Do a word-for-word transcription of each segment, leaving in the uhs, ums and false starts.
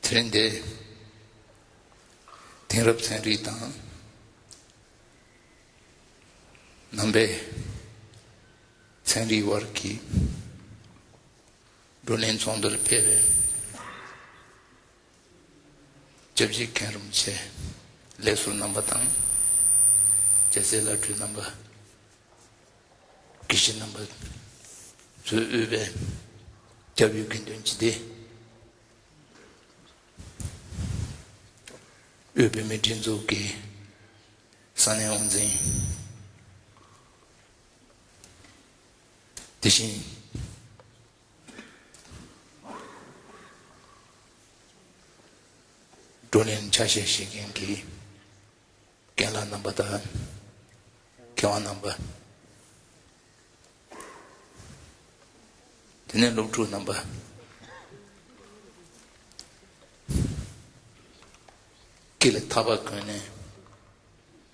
དེ་རིང་འདི་དེང་རབས་ཚན་རིག་དང་ནང་པའི་ཚན་རིག་དབར་གྱི་བགྲོ་གླེང་ཚོགས་འདུར་ཕེབས་པའི་སྐྱབས་རྗེ་མཁན་རིན་པོ་ཆེ་ལས་ཟུར་རྣམ་པ་དང་། རྒྱལ་སྲས་བླ་སྤྲུལ་རྣམ་པ། དགེ་བཤེས་རྣམ་པ་ཚོས་དབུས་པའི་སྐྱབས་ཡུལ་དགེ་འདུན་སྤྱི་སྡེ། དབུས་བོད་མིའི་སྒྲིག་འཛུགས་ཀྱི་ས་གནས་དབུ་འཛིན། དེ་བཞིན་བགྲོ་གླེང་ཆ་ཤས་བཞེས་མཁན་གྱི་རྒན་ལགས་རྣམ་པ་དང་མཁས་དབང་རྣམ་པ། དེ་ནས་སློབ་ཕྲུག་རྣམ་པ། སྐེ་ལ་ཐག་པ་གོན་ནས་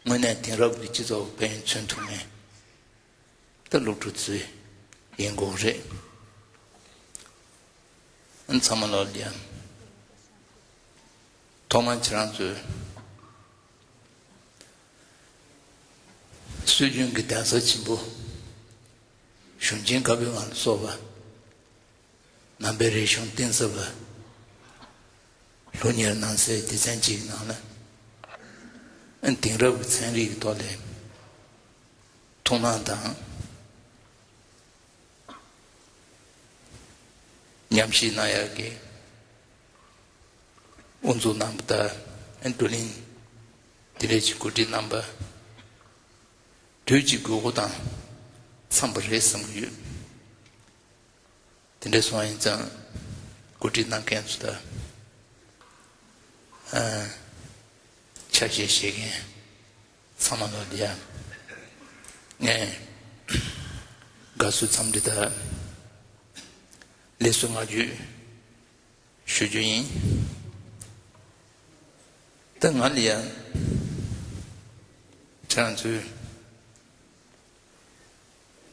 དངོས་གནས་དེང་རབས་ཀྱི་སྤྱི་ཚོགས་ཕན་ཡོན་མཚོན་ཐུབ་མཁན་ད་སློབ་ཕྲུག་ཚོ་ཡིན་དགོས་རེད། ཚང་མ་ལོ་ལ་ཡང་ཐོག་མར་ཁྱེད་རང་ཚོས་སྲོལ་རྒྱུན་གྱི་གདན་ས་ཆེན་པོ་གཞུང་ཆེན་བཀའ་པོད་ལྔ་ལ་སོགས་པ། ནང་པའི་རིག་གཞུང་གཏིང་ཟབ་ལ་སློབ་གཉེར་གནང་སའི་སྡེ་ཚན་གཅིག་གི་ནང་ལ་དེང་རབས་ཀྱི་ཚན་རིག་གི་ཐོག་ལ་ཐུགས་སྣང་དང་ཉམས་ཞིབ་གནང་ཡག་གི་དབུ་འཛུགས་གནང་བ་དང་བགྲོ་གླེང་འདི་འདྲ་ཅིག་གོ་སྒྲིག་གནང་བ་དུས་ཀྱི་དགོས་མཁོ་དང་འཚམས་པ་རེད་བསམ་གྱི་ཡོད། དེ་འདྲ་སོང་ཡིན་ཙང་གོ་སྒྲིག་གནང་མཁན་ཚོ་དང་ཨ་ཆ་ཤས་བཞེས་མཁན་ཚང་མ་ལོ་འདི་ཡང་ངས་དགའ་བསུ་འཚམས་འདྲི་དང་ལེགས་སོ་བསྔགས་བརྗོད་ཞུ་རྒྱུ་ཡིན། ད་ང་ལ་ཡང་ཁྱེད་རང་ཚོའི་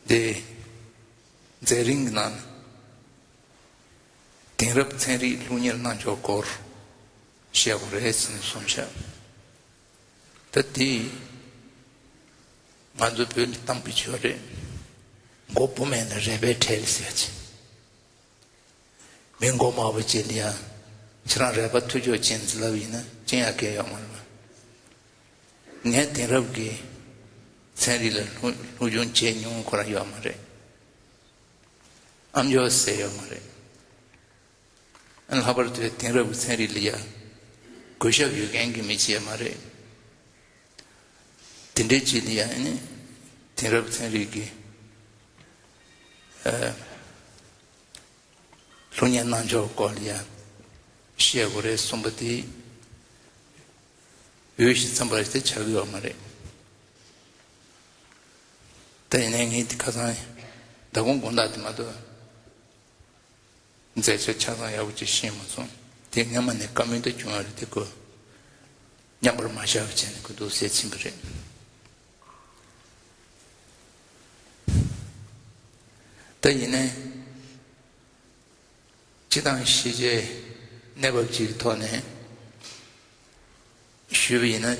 འདི་མཛད་རིམ་གྱི་ནང་དེང་རབས་ཚན་རིག་སློབ་གཉེར་གནང་ཕྱོགས་སྐོར་བཤད་དགོས་རེད་ཟེར་ནས་གསུངས་ཤག་ད་དེ་ང་ཚོ་བོད་ལ་གཏམ་དཔེ་ཅིག་ཡོད་རེད། མགོ་བུ་མེད་ན་རལ་པས་བྲེལ་ཟེར་ཅིག་མི་མགོ་དམར་པོ་ཅིག་ལ་ཡང་ཁྱེད་རང་རལ་པ་མཐུ་ཅོག་ཅན་ཟེར་ལབ་ཡིན་ན་ཅི་ཡང་གལ་ཡོད་མ་རེད། ངས་དེང་རབས་ཀྱི་ཚན་རིག་ལ་སློབ་སློབ་སྦྱོང་བྱས་མྱོང་ཁོ་རང་ཡོད་མ་རེད། ཨམ་ཅོག་ཟེར་ཡོད་མ་རེད། ཨ་ལྷག་པར་དུ་དེང་རབས་ཀྱི་ཚན་རིག་ལ་ཡང་གུས་ཞབས་ཡོད་མཁན་གྱི་མི་ཅིག་ཡང་མ་རེད། དེ་འདྲའི་ཅིག་ལ་ཡང་ཨ་ནི་དེང་རབས་ཚན་རིག་གི་ཨ་སློབ་གཉེར་གནང་ཕྱོགས་སྐོར་ལ་ཡང་བཤད་དགོས་རེད་གསུངས་པ་དེ་འོས་ཤིང་འཚམས་པ་ཞིག་དེ་ཆགས་ཀྱི་ཡོད་མ་རེད། ད་ཡིན་ནའི་ངས་དེ་ཁ་སང་མདང་དགོང་དགོང་དག་དེ་མ་གཏོགས་མཛད་བྱ་ཆ་ཚང་ཡག་པོ་ཅིག་ཤེས་མ་སོང་། དེ་སྔ་མ་ནས་བཀའ་མོལ་དུ་བྱུང་བ་རེད་དེ་ཁོ་མཉམ་པར་མ་བཞག་པ་བྱས་ནས་ཁོ་འདུག་སེ་ཕྱིན་པ་རེད། ད་ཡིན་ནའི་སྤྱི་དང་ཤེས་བྱའི་གནས་བབ་ཅིག་གི་ཐོག་ནས་ཞུས་པ་ཡིན་ན།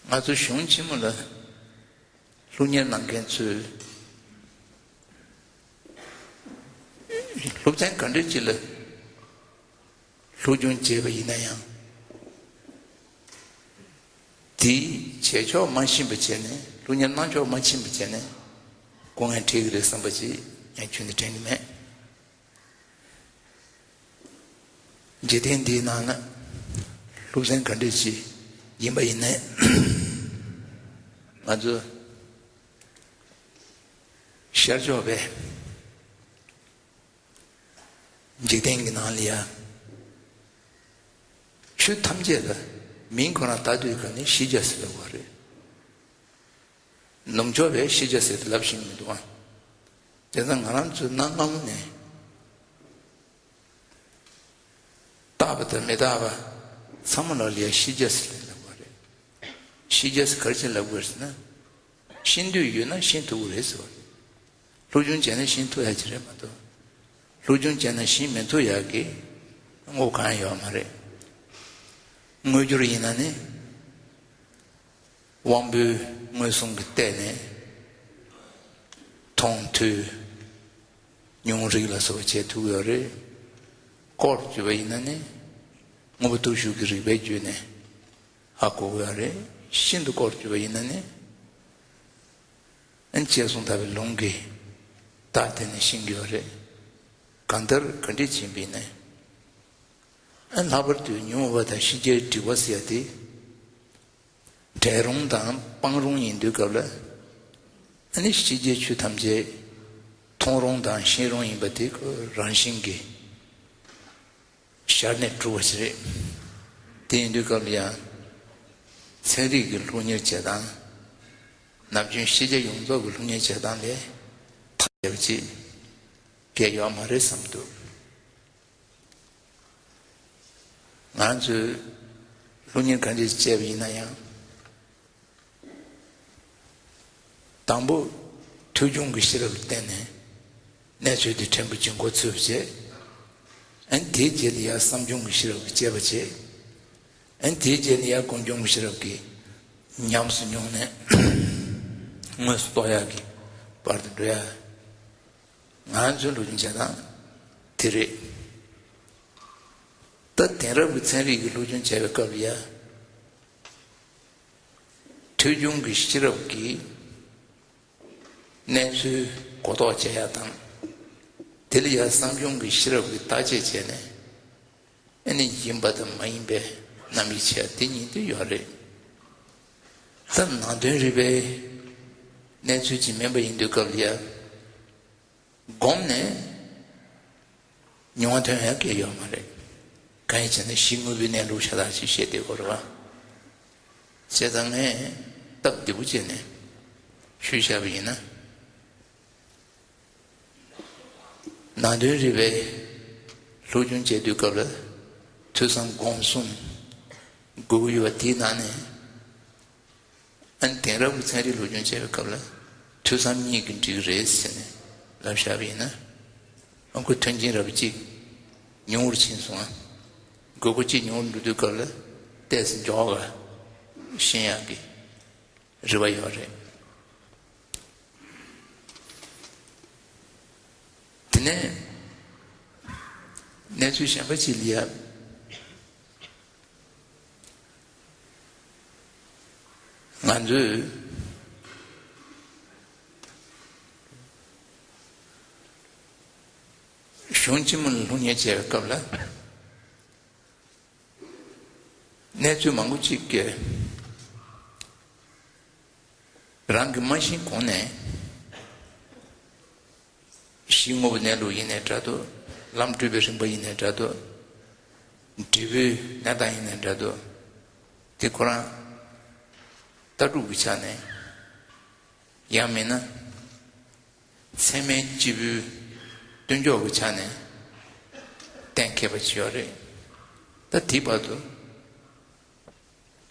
ང་ཚོ་གཞུང་ཆེན་མོ་ལ་སློབ་གཉེར་གནང་མཁན་ཚོས་སློབ་ཚན་ག་འདྲ་ཅིག་ལ་སློབ་སྦྱོང་བྱས་པ་ཡིན་ན་ཡང་། དེའི་བྱེད་ཕྱོགས་མ་ཤེས་པ་བྱས་ནས་སློབ་གཉེར་གནང་ཕྱོགས་མ་ཤེས་པ་བྱས་ནས་སྐུ་ངལ་འཕྲད་ཀྱི་རེད་བསམ་པ་ཅིག་ཡང་ཁྱོན་ནས་དྲན་གྱི་མེད། འཇིག་རྟེན་འདིའི་ནང་ན་སློབ་ཚན་ག་འདྲ་ཞིག་ཡིན་པ་ཡིན་ནའི་ང་ཚོ་ཤར་ཕྱོགས་པའི་འཇིག་རྟེན་གྱི་ནང་ལ་ཡ་ཆོས་ཐམས་ཅད་ལ་མིང་ཁོ་ན་བཏགས་དུས་ག་ནས་ཤེས་བྱ་ཟེར་བ་རེད། ནུབ་ཕྱོགས་པས་ཤེས་བྱ་ཟེར་ཏེ་ལབ་བཞིན་མི་འདུག་ཨ། དེ་ཙང་ང་རང་ཚོའི་གནའ་སྔ་མོ་ནས་རྟག་པ་དང་མི་རྟག་པ་ཚང་མ་ལ་ལ་ཡ་ཤེས་བྱ་ཟེར་ཏེ་ལབ་པ་རེད། ཤེས་བྱ་ཟེར་ག་རེ་བྱས་ལབ་དགོས་རེད་ཟེར་ན། ཤེས་འདོད་ཡོད་ན་ཤེས་ཐུབ་ཀྱི་རེད་ཟེར་བ་རེད། སློབ་སྦྱོང་བྱས་ན་ཤེས་ཐུབ་ཡ་ཅིག་རེད་མ་གཏོགས། སློབ་སྦྱོང་བྱས་ན་ཤེས་མི་ཐུབ་ཡ་གི་ དངོས་གང་ཡོད་མ་རེད། དངོས་འབྱོར་ཡིན་ན་ནི། དབང་པོའི་མངོན་སུམ་གྱི་སྟེང་ནས་མཐོང་ཐོས་མྱོང་རིག་ལ་སོགས་པ་བྱེད་ཐུབ་ཡོད་རེད། སྐོར་བརྗོད་པ་ཡིན་ན་ནི་དངོས་པོ་སྟོབས་ཞུགས་ཀྱི་རིགས་པའི་བརྒྱུད་ནས་ཧ་གོ་གི་ཡོད་རེད། ཤིན་ཏུ་སྐོར་བརྗོད་པ་ཡིན་ན་ནི་ཨན་བྱས་སོང་ད་པའི་ལུང་གིས་བདག་དེ་ནས་ཤེས་ཀྱི་ཡོད་རེད། གང་ལྟར་ག་འདྲས་ཕྱིན་པ་ཡིན་ནའི། ཨ་ལྷག་པར་དུ་མྱོང་བ་དང་ཤེས་བྱའི་སྒྲིབ་པ་ཟེར་ཡ་དེ། འབྲལ་རུང་དང་སྤང་རུང་ཡིན་དུས་སྐབས་ལ། ཨ་ནི་ཤེས་བྱའི་ཆོས་ཐམས་ཅད་མཐོང་རུང་དང་ཤེས་རུང་ཡིན་པ་དེ་ཁོ་རང་བཞིན་གྱིས་ཤར་ནས་གྲུབ་པ་ཞིག་རེད། དེ་ཡིན་དུས་སྐབས་ལ་ཡང་། ཚན་རིག་གི་སློབ་གཉེར་བྱེད་སྟངས། ནམ་རྒྱུན་ཤེས་བྱ་ཡོངས་རྫོགས་ཀྱི་སློབ་གཉེར་བྱེད་སྟངས་ལས་ཐ་དད་པ་ཅིག་གལ་ཡོད་མ་རེད་བསམ་འདུག་ང་ཚོས་སློབ་གཉེར་གང་ཅི་བྱས་པ་ཡིན་ན་ཡང་། དང་པོ་ཐོས་བྱུང་གི་ཤེས་རབ་ལ་བརྟེན་ནས་གནས་ཚུལ་དེ་ཕྲན་བུ་ཅིག་མགོ་ཚོས་པ་བྱས། ཨན་དེའི་རྗེས་ལ་ཡང་བསམ་བྱུང་གི་ཤེས་རབ་ཀྱིས་དཔྱད་པ་བྱས། ཨན་དེའི་རྗེས་ལ་ཡང་ཀུན་འབྱུང་གི་ཤེས་རབ་ཀྱིས་ཉམས་སུ་མྱོང་ནས་དངོས་སུ་རྟོགས་ཡག་གི་བར་དུ་འགྲོ་ཡག་ང་ཚོའི་སློབ་སྦྱོང་བྱེད་སྟངས་དེ་རེད། ད་དེང་རབས་ཀྱི་ཚན་རིག་གི་སློབ་སྦྱོང་བྱས་པའི་སྐབས་ལ་ཡ། ཐོས་བྱུང་གི་ཤེས་རབ་ཀྱིས་གནས་ཚུལ་གོ་རྟོགས་བྱེད་ཡག་དང་། དེ་ལ་ཡ་བསམ་བྱུང་གི་ཤེས་རབ་ཀྱིས་བརྟག་དཔྱད་བྱས་ནས། ཨ་ནི་ཡིན་པ་དང་མ་ཡིན་པའི་རྣམ་དབྱེ་ཕྱེ་ཡག་དེ་གཉིས་དེ་ཡོད་རེད། ད་ནང་དོན་རིག་པའི་གནས་ཚུལ་ཅིག་མིན་པ་ཡིན་དུས་སྐབས་ལ་ཡ། བསྒོམས་ནས་མྱོང་བ་ཐོན་ཡག་གི་ཡོད་མ་རེད། གང་ཡིན་ཟེར་ན་གཞི་དངོས་པོའི་གནས་ལུགས་ཤ་སྟག་ཅིག་བཤད་བསྡད་ཡོད་རེད་བ། བྱས་ཙང་ངས་སྟབས་བདེ་པོ་བྱས་ནས་ཞུས་བཞག་པ་ཡིན་ན། ནང་དོན་རིག་པའི་སློབ་སྦྱོང་བྱེད་དུས་སྐབས་ལ་ཐོས་བསམ་སྒོམ་གསུམ་དགོས་ཀྱི་ཡོད་པ་དེའི་ནང་ནས། ཨ་ནི་དེང་རབས་ཀྱི་ཚན་རིག་སློབ་སྦྱོང་བྱེད་པའི་སྐབས་ལ་ཐོས་བསམ་གཉིས་ཀྱིས་འགྲིག་གི་རེད་ཟེར་ནས་ལབ་བཞག་པ་ཡིན་ན། ཨ་ཁུ་མཐུན་རྐྱེན་རབ་གཅིག་ཉུང་རུ་ཕྱིན་སོང་ཨ། དགོས་མཁོ་གཅིག་ཉུང་རུ་འགྲོ་དུས་སྐབས་ལ་ཏོག་ཙམ་མགྱོགས་པ་ཤེས་ཡག་གི་རེ་བ་ཡོད་རེད། དེ་ནས་གནས་ཚུལ་གཞན་པ་ཅིག་ལ་ཡ། ང་ཚོས་གཞུང་ཆེན་མོ་ལ་སློབ་གཉེར་བྱེད་པའི་སྐབས་ལ། གནས་ཚུལ་མང་པོ་ཅིག་གིས་རང་གིས་མ་ཤེས་གོང་ནས་གཞི་དངོས་པོ་གནས་ལུགས་ཡིན་ནའི་འདྲ་འདུག་ལམ་བགྲོད་པའི་རིམ་པ་ཡིན་ནའི་འདྲ་འདུག་འབྲས་བུའི་གནས་སྟངས་ཡིན་ནའི་འདྲ་འདུག་དེ་ཁོ་རང་ལྟ་གྲུབ་ཀྱི་ཆ་ནས་ཡང་མིན་ན། ཚད་མའི་སྤྱི་བོའི་སྟོན་ཕྱོགས་ཀྱི་ཆ་ནས་གཏན་འཁེལ་བ་ཅིག་ཡོད་རེད། ད་དེའི་བར་དུ་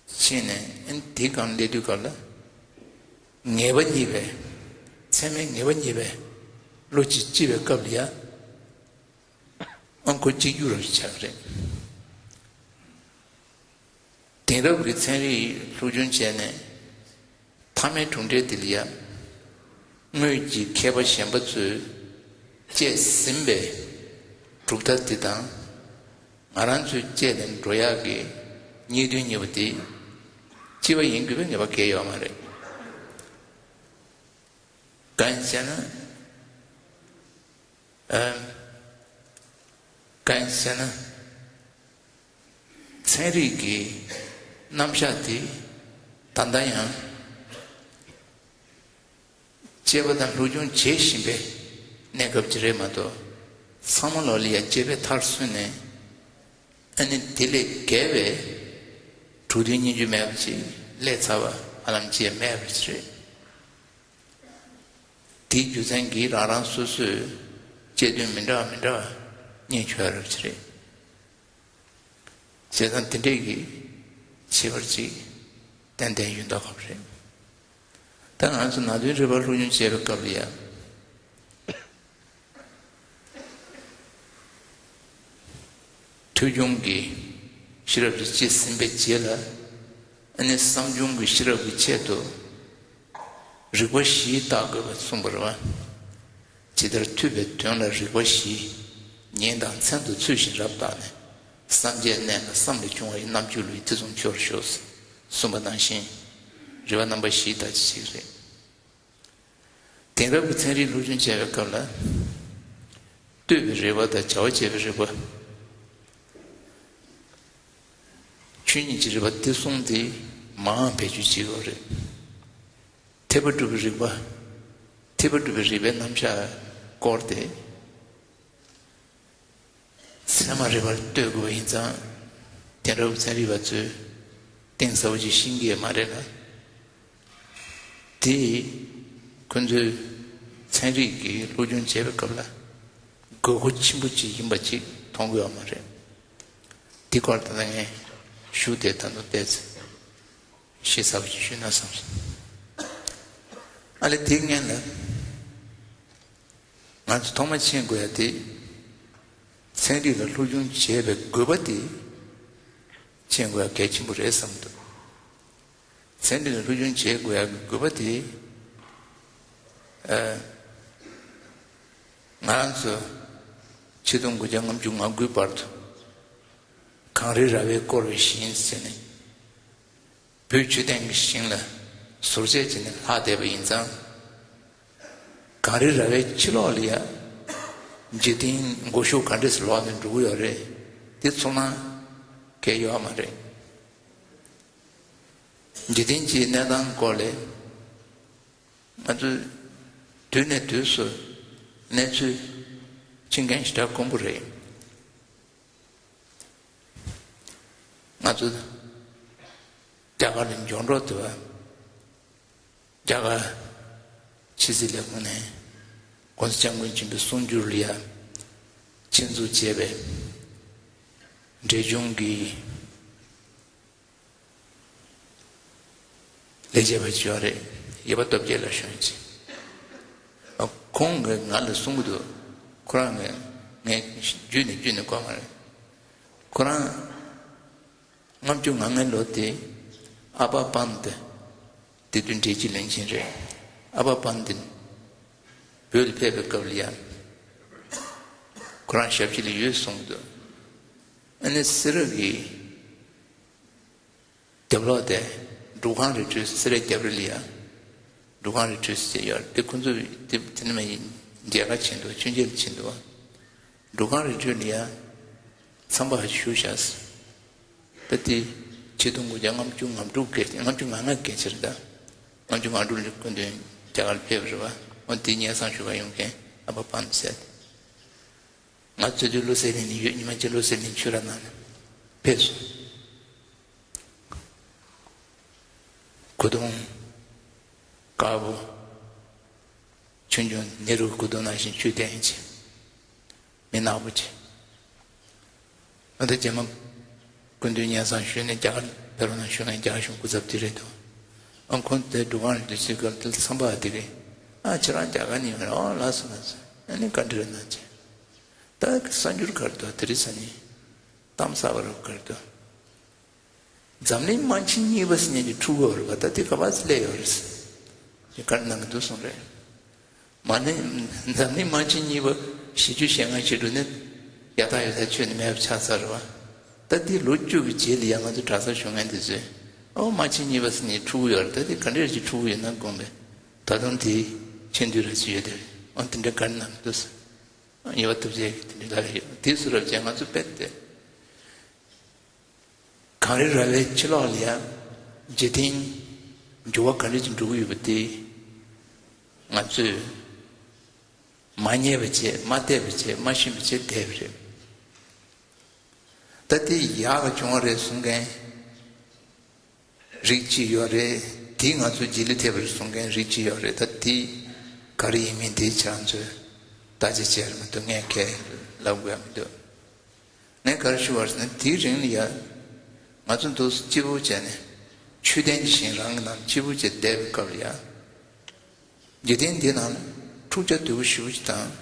ཕྱིན་ནས་ཨ་ནི་དེའི་སྒང་སླེབས་དུས་སྐབས་ལ་ངེས་པ་རྙེད་པའི་ཚད་མའི་ངེས་པ་རྙེད་པའི་བློ་གཅིག་སྐྱེ་བའི་སྐབས་ལ་ཡ་ཨ་ཁོ་གཅིག་གྱུར་རབ་ཆགས་རེད། དེང་རབས་ཀྱི་ཚན་རིག་སློབ་སྦྱོང་བྱས་ནས་མཐའ་མའི་གྲུབ་འབྲས་དེ་ལ་ཡང་དངོས་ཀྱི་མཁས་པ་གཞན་པ་ཚོས་དཔྱད་ཟིན་པའི་གྲུབ་མཐའ་དེ་དང་ང་རང་ཚོས་དཔྱད་ནས་འགྲོ་ཡག་གི་གཉིས་དོན་གཉིས་པོ་དེ་གཅིག་པ་ཡིན་དགོས་པའི་ངེས་པ་གང་ཡང་ཡོད་མ་རེད། གང་ཡིན་ཟེར་ན། ཨ། གང་ཡིན་ཟེར་ན། ཚན་རིག་གི་རྣམ་གཞག་དེ་ད་ལྟ་ཡང་དཔྱད་པ་དང་སློབ་སྦྱོང་བྱེད་བཞིན་པའི་གནས་སྐབས་ཅིག་རེད་མ་གཏོགས། ཚང་མ་ལོ་ལ་ཡ་དཔྱད་པས་མཐར་སོན་ནས་ཨ་ནི་དེ་ལས་བརྒལ་བའི་གྲུབ་དོན་རྙེད་རྒྱུ་མེད་པ་ཅིག་སླེབས་ཚར་བ་ཧ་ལམ་ཅིག་མེད་པ་ཅིག་རེད། དེའི་རྒྱུ་མཚན་གྱིས་རང་རང་སོ་སོས་དཔྱད་དོན་མི་འདྲ་བ་མི་འདྲ་བ་རྙེད་ཆོག་ཡ་རབ་ཅིག་རེད། བྱས་ཙང་དེ་འདྲས་ཀྱི་ཁྱད་པར་ཅིག་ཏན་ཏན་ཡོད་མདོག་ཁ་པོ་རེད། ད་ང་ཚོ་ནང་དོན་རིག་པ་སློབ་སྦྱོང་བྱེད་པའི་སྐབས་ལ་ཡ། ཐོས་བྱུང་གི་ཤེས་རབ་ཀྱི་དཔྱད་ཟིན་པའི་རྗེས་ལ། ཨ་ནི་བསམ་བྱུང་གི་ཤེས་རབ་ཀྱི་ཆེད་དུ། རིགས་པ་བཞི་བརྟག་དགོས་པ་གསུངས་པ་རེད་བ། ཇི་ལྟར་ཐོས་པའི་དོན་ལ་རིགས་པ་བཞི། ཉིན་དང་མཚན་དུ་ཚུལ་བཞིན་རབ་བརྟགས་ནས། བསམ་བྱའི་གནས་ལ་བསམ་ལས་བྱུང་བ་ཡི། རྣམ་འགྱུར་ལུས་ཐེ་ཚོམ་ཆོས་ཤོག་གསུངས་པ་ནང་བཞིན། རིགས་པ་རྣམ་པ་བཞི་ལྟ་ཅི་ཞིག་རེད། དེང་རབས་ཀྱི་ཚན་རིག་སློབ་སྦྱོང་བྱེད་པའི་སྐབས་ལ། ལྟོས་པའི་རིགས་པ་དང་བྱ་བ་བྱེད་པའི་རིགས་པ། ཆོས་ཉིད་ཀྱི་རིགས་པ་དེ་གསུམ་དེ་མང་བེད་སྤྱོད་བྱེད་ཀྱི་ཡོད་རེད། ཐེག་པ་སྒྲུབ་པའི་རིགས་པ། ཐེག་པ་སྒྲུབ་པའི་རིགས་པའི་རྣམ་གཞག་སྐོར་དེ། ཚད་མ་རིག་པར་ལྟོས་དགོས་པ་ཡིན་ཙང་། དེང་རབས་ཚན་རིག་པ་ཚོས་གཏིང་ཟབ་པོ་ཅིག་ཤེས་ཀྱི་མ་རེད་ལ། དེས་ཁོ་ཚོས་ཚན་རིག་གི་སློབ་སྦྱོང་བྱེད་པའི་སྐབས་ལ་དགོས་མཁོ་ཆེན་པོ་ཅིག་ཡིན་པ་ཅིག་མཐོང་གི་ཡོད་མ་རེད། དེ་སྐོར་ད་ལྟ་ངས་ཞུ་དེ་ད་དུང་བལྟས་ཚེ་ཤེས་ཚར་བ་ཞིག་ཞུས་ན་བསམ་སོང་། ཨ་ལས་དེའི་སྔོན་ལ་ང་ཚོ་ཐོག་མ་མཁྱེན་དགོས་ཡ་དེ། ཚན་རིག་ལ་སློབ་སྦྱོང་བྱེད་པའི་དགོས་པ་དེ་མཁྱེན་དགོས་ཡ་གལ་ཆེན་པོ་རེད་བསམ་འདུག། ཚན་རིག་ལ་སློབ་སྦྱོང་བྱེད་དགོས་ཡ་གི་དགོས་པ་དེ། ཨ། ང་རང་ཚོ་ཆིག་སྟོང་དགུ་བརྒྱ་ལྔ་བཅུ་ང་དགུའི་བར་དུ་གངས་རི་ར་བས་བསྐོར་བའི་ཞིང་ཟེར་ནས། བོད་ཆོས་ལྡན་གྱི་ཞིང་ལ་ཟུར་བཅད་བྱས་ནས་ལྷག་བསྡད་པ་ཡིན་ཙང་། གངས་རི་ར་བའི་ཕྱི་ལོགས་ལ་ཡ། འཇིག་རྟེན་མགོ་གཞུག་ག་འདྲས་སུ་ལོག་ནས་འགྲོ་གི་ཡོད་རེད། དེ་ཚོར་སྣང་གང་ཡང་ཡོད་མ་རེད། འཇིག་རྟེན་གྱི་གནས་སྟངས་སྐོར་ལ་ང་ཚོས་དུས་ནས་དུས་སུ་གནས་ཚུལ་ཤེས་མཁན་ཞེ་དྲག་དཀོན་པོ་རེད། ང་ཚོ་རྒྱ་གར་ལ་འབྱོར་འགྲོ་དུས། རྒྱ་གར་ཕྱི་སྲིད་ལས་ཁུངས་ནས་༸གོང་ས་༸སྐྱབས་མགོན་ཆེན་པོའི་གསུང་སྒྱུར་ལ་ཡ་ཆེད་འཛུགས་བྱས་པའི་འབྲས་ལྗོངས་ཀྱི་ལས་བྱེད་པ་ཅིག་ཡོད་རེད། ཡེ་པ་སྟོབས་རྒྱལ་ལགས་ཞུ་མཁན་ཅིག། ཨ། ཁོང་གིས་ང་ལ་གསུང་གི་འདུག། ཁོ་རང་གིས་ངས་བརྒྱུད་ནས་བརྒྱུད་ནས་གོ་མ་རེད། ཁོ་རང་ལྔ་བཅུ་ང་ལྔ་ལོ་དེ་ཨ་པ་པཱན་དེ་དེ་དུས་འབྲས་སྤྱི་བློན་ཆེན་རེད། ཨ་པ་པཱན་དེ་བོད་ལ་ཕེབས་པའི་སྐབས་ལ་ཡང་ཁོ་རང་ཞབས་ཕྱི་ལ་ཡོད་གསུངས་འདུག། ཨ་ནི་སེ་ར་གི་རྒྱབ་ལོགས་དེ་འབྲུག་ཁང་རི་ཁྲོད། སེ་རའི་རྒྱབ་རི་ལ་ཡ་འབྲུག་ཁང་རི་ཁྲོད་ཟེར་ཡོད་རེད། དེ་ཁོ་ཚོ་དེ་དེ་ནས་མར་མཇལ་ཁ་ཕྱིན་འདུག། མཆོད་མཇལ་ཕྱིན་འདུག། འབྲུག་ཁང་རི་ཁྲོད་ལ་ཡ་མཚམས་པ་ཞིག་བཞུགས་བཞག་ཟེར། ད་དེ་ཆིག་སྟོང་དགུ་བརྒྱ་ལྔ་བཅུ་ང་དྲུག་གི། ལྔ་བཅུ་ང་ལྔ་གི་ཆར་ད། ལྔ་བཅུ་ང་དྲུག་ལ་སྐུ་མདུན་རྒྱ་གར་ཕེབས་རེད་བ། འོ་དེ་སྙན་སེང་ཞུ་ག་ཡོང་མཁན་ཨ་པ་པཱན་ཟེར། ང་ཚོ་དེ་བློ་གསལ་གླིང་ནས་ཡོད། ཉི་མ་གཅིག་བློ་གསལ་གླིང་ཆོས་ར་ནང་ནས་ཕེབས་སོང་། སྐུ་གདུང་དཀར་པོ། ཆོས་འབྱུང་ནེ་རུ་སྐུ་གདུང་ནང་བཞིན་ཆོས་བསྟན་ཅིག། མི་ནག་པོ་ཅིག། ཨ། ད་རྗེས་མ་སྐུ་མདུན་སྙན་སེང་ཞུས་ནས་རྒྱ་གར་ཕེབས་རོགས་གནང་ཞུ་མཁན་རྒྱ་གཞུང་སྐུ་ཚབ་དེ་རེད་འདུག། ཨ། ཁོང་དེ་འབྲུག་ཁང་རི་ཁྲོད་ཅིག་སྐབས་དེ་མཚམས་པ་དེ་གིས། ཨ། ཁྱེད་རང་རྒྱ་གར་ནས་ཡོང་རེད། ཨོ་ལགས་སོ་ལགས་སོ། ཨ་ནི་བཀའ་འདྲི་རེ་གནང་བྱས། ད་གསར་འགྱུར་ག་རེ་འདུག། དེ་རིང་གཟའ་ཉི་མ་གཏམ་གསར་པ་རུ་ག་རེ་འདུག། འཛམ་གླིང་དམག་ཆེན་གཉིས་པ་ཟེར་མཁན་ཅིག་འཁྲུག་གི་ཡོད་རེད་པ། ད་དེ་ག་པར་སླེབས་ཡོད་རེད་ཟེར་ནས་བཀའ་འདྲི་གནང་གི་འདུག་གསུངས་རེད། མ་ནི་འཛམ་གླིང་དམག་ཆེན་གཉིས་པ་བཞི་བཅུ་ཞེ་ལྔ་ཞིག་འགྲོ་ནས་ཡག་ཐག་ཡོད་ཐག་ཆོད་ནས་མེད་པ་ཆགས་ཚར་རེད་པ། ད་དེ་ལོ་བཅུ་གི་རྗེས་ལ་ཡང་ང་ཚོ་གྲྭ་སར་བཞུགས་མཁན་དེ་ཚོས། ཨོ་དམག་ཆེན་གཉིས་པ་ཟེར་ནས་འཁྲུག་གི་ཡོད་རེད། ད་དེ་ག་འདྲས་ཅིག་འཁྲུག་གི་ཡོད་ན་དགོངས་པས། ད་དུང་དེ་ཆེ་འདོད་ར་ཅིག་ཡོད་དེ་རེད། ཨོ་དེ་འདྲ་ག་རེ་གནང་གི་འདུག་ཟེར། ཡེ་པ་སྟོབས་རྒྱལ་གྱིས་དེ་འདྲ་ལབ་ཡོད། དེ་སུ་རབ་ཅན་ང་ཚོ་དཔེ་དེ། གངས་རི་ར་བའི་ཕྱི་ལོགས་ལ་ཡང་འཇིག་རྟེན་འགྱུར་བ་ག་འདྲ་ཅིག་འགྲོ་གི་ཡོད་པ་དེ་ང་ཚོས་མ་རྙེད་པ་བྱས། མ་བལྟས་པ་བྱས། མ་ཤེས་པ་བྱས་བསྡད་པ་རེད། ད་དེ་ཡག་ག་བྱུང་བ་རེད་གསུང་མཁན་རིགས་གཅིག་ཡོད་རེད། དེ་ང་ཚོ་རྗེས་ལུས་ཐེབས་པ་རེད་གསུང་མཁན་རིགས་གཅིག་ཡོད་རེད། ད་དེ་ག་རེ་ཡིན་མིན་དེ་ཁྱེད་རང་ཚོས་བརྟག་དཔྱད་བྱས་རེད་མ་གཏོགས་ངས་ཁས་ལབ་དགོས་ཡ་མི་འདུག། ངས་ག་རེ་ཞུ་བ་རེད་ཟེར་ན། དེའི་རིང་ལ་ཡ་ང་ཚོ་འདུག་སེ་སྐྱིད་པོ་བྱས་ནས་ཆོས་ལྡན་གྱི་ཞིང་རང་གི་ནང་སྐྱིད་པོ་བྱས་བསྡད་པའི་སྐབས་ལ་ཡ། འཇིག་རྟེན་འདི་ནང་ལ་འཁྲུག་ཆ་དོད་པོ་ཞེ་པོ་ཅིག་དང་།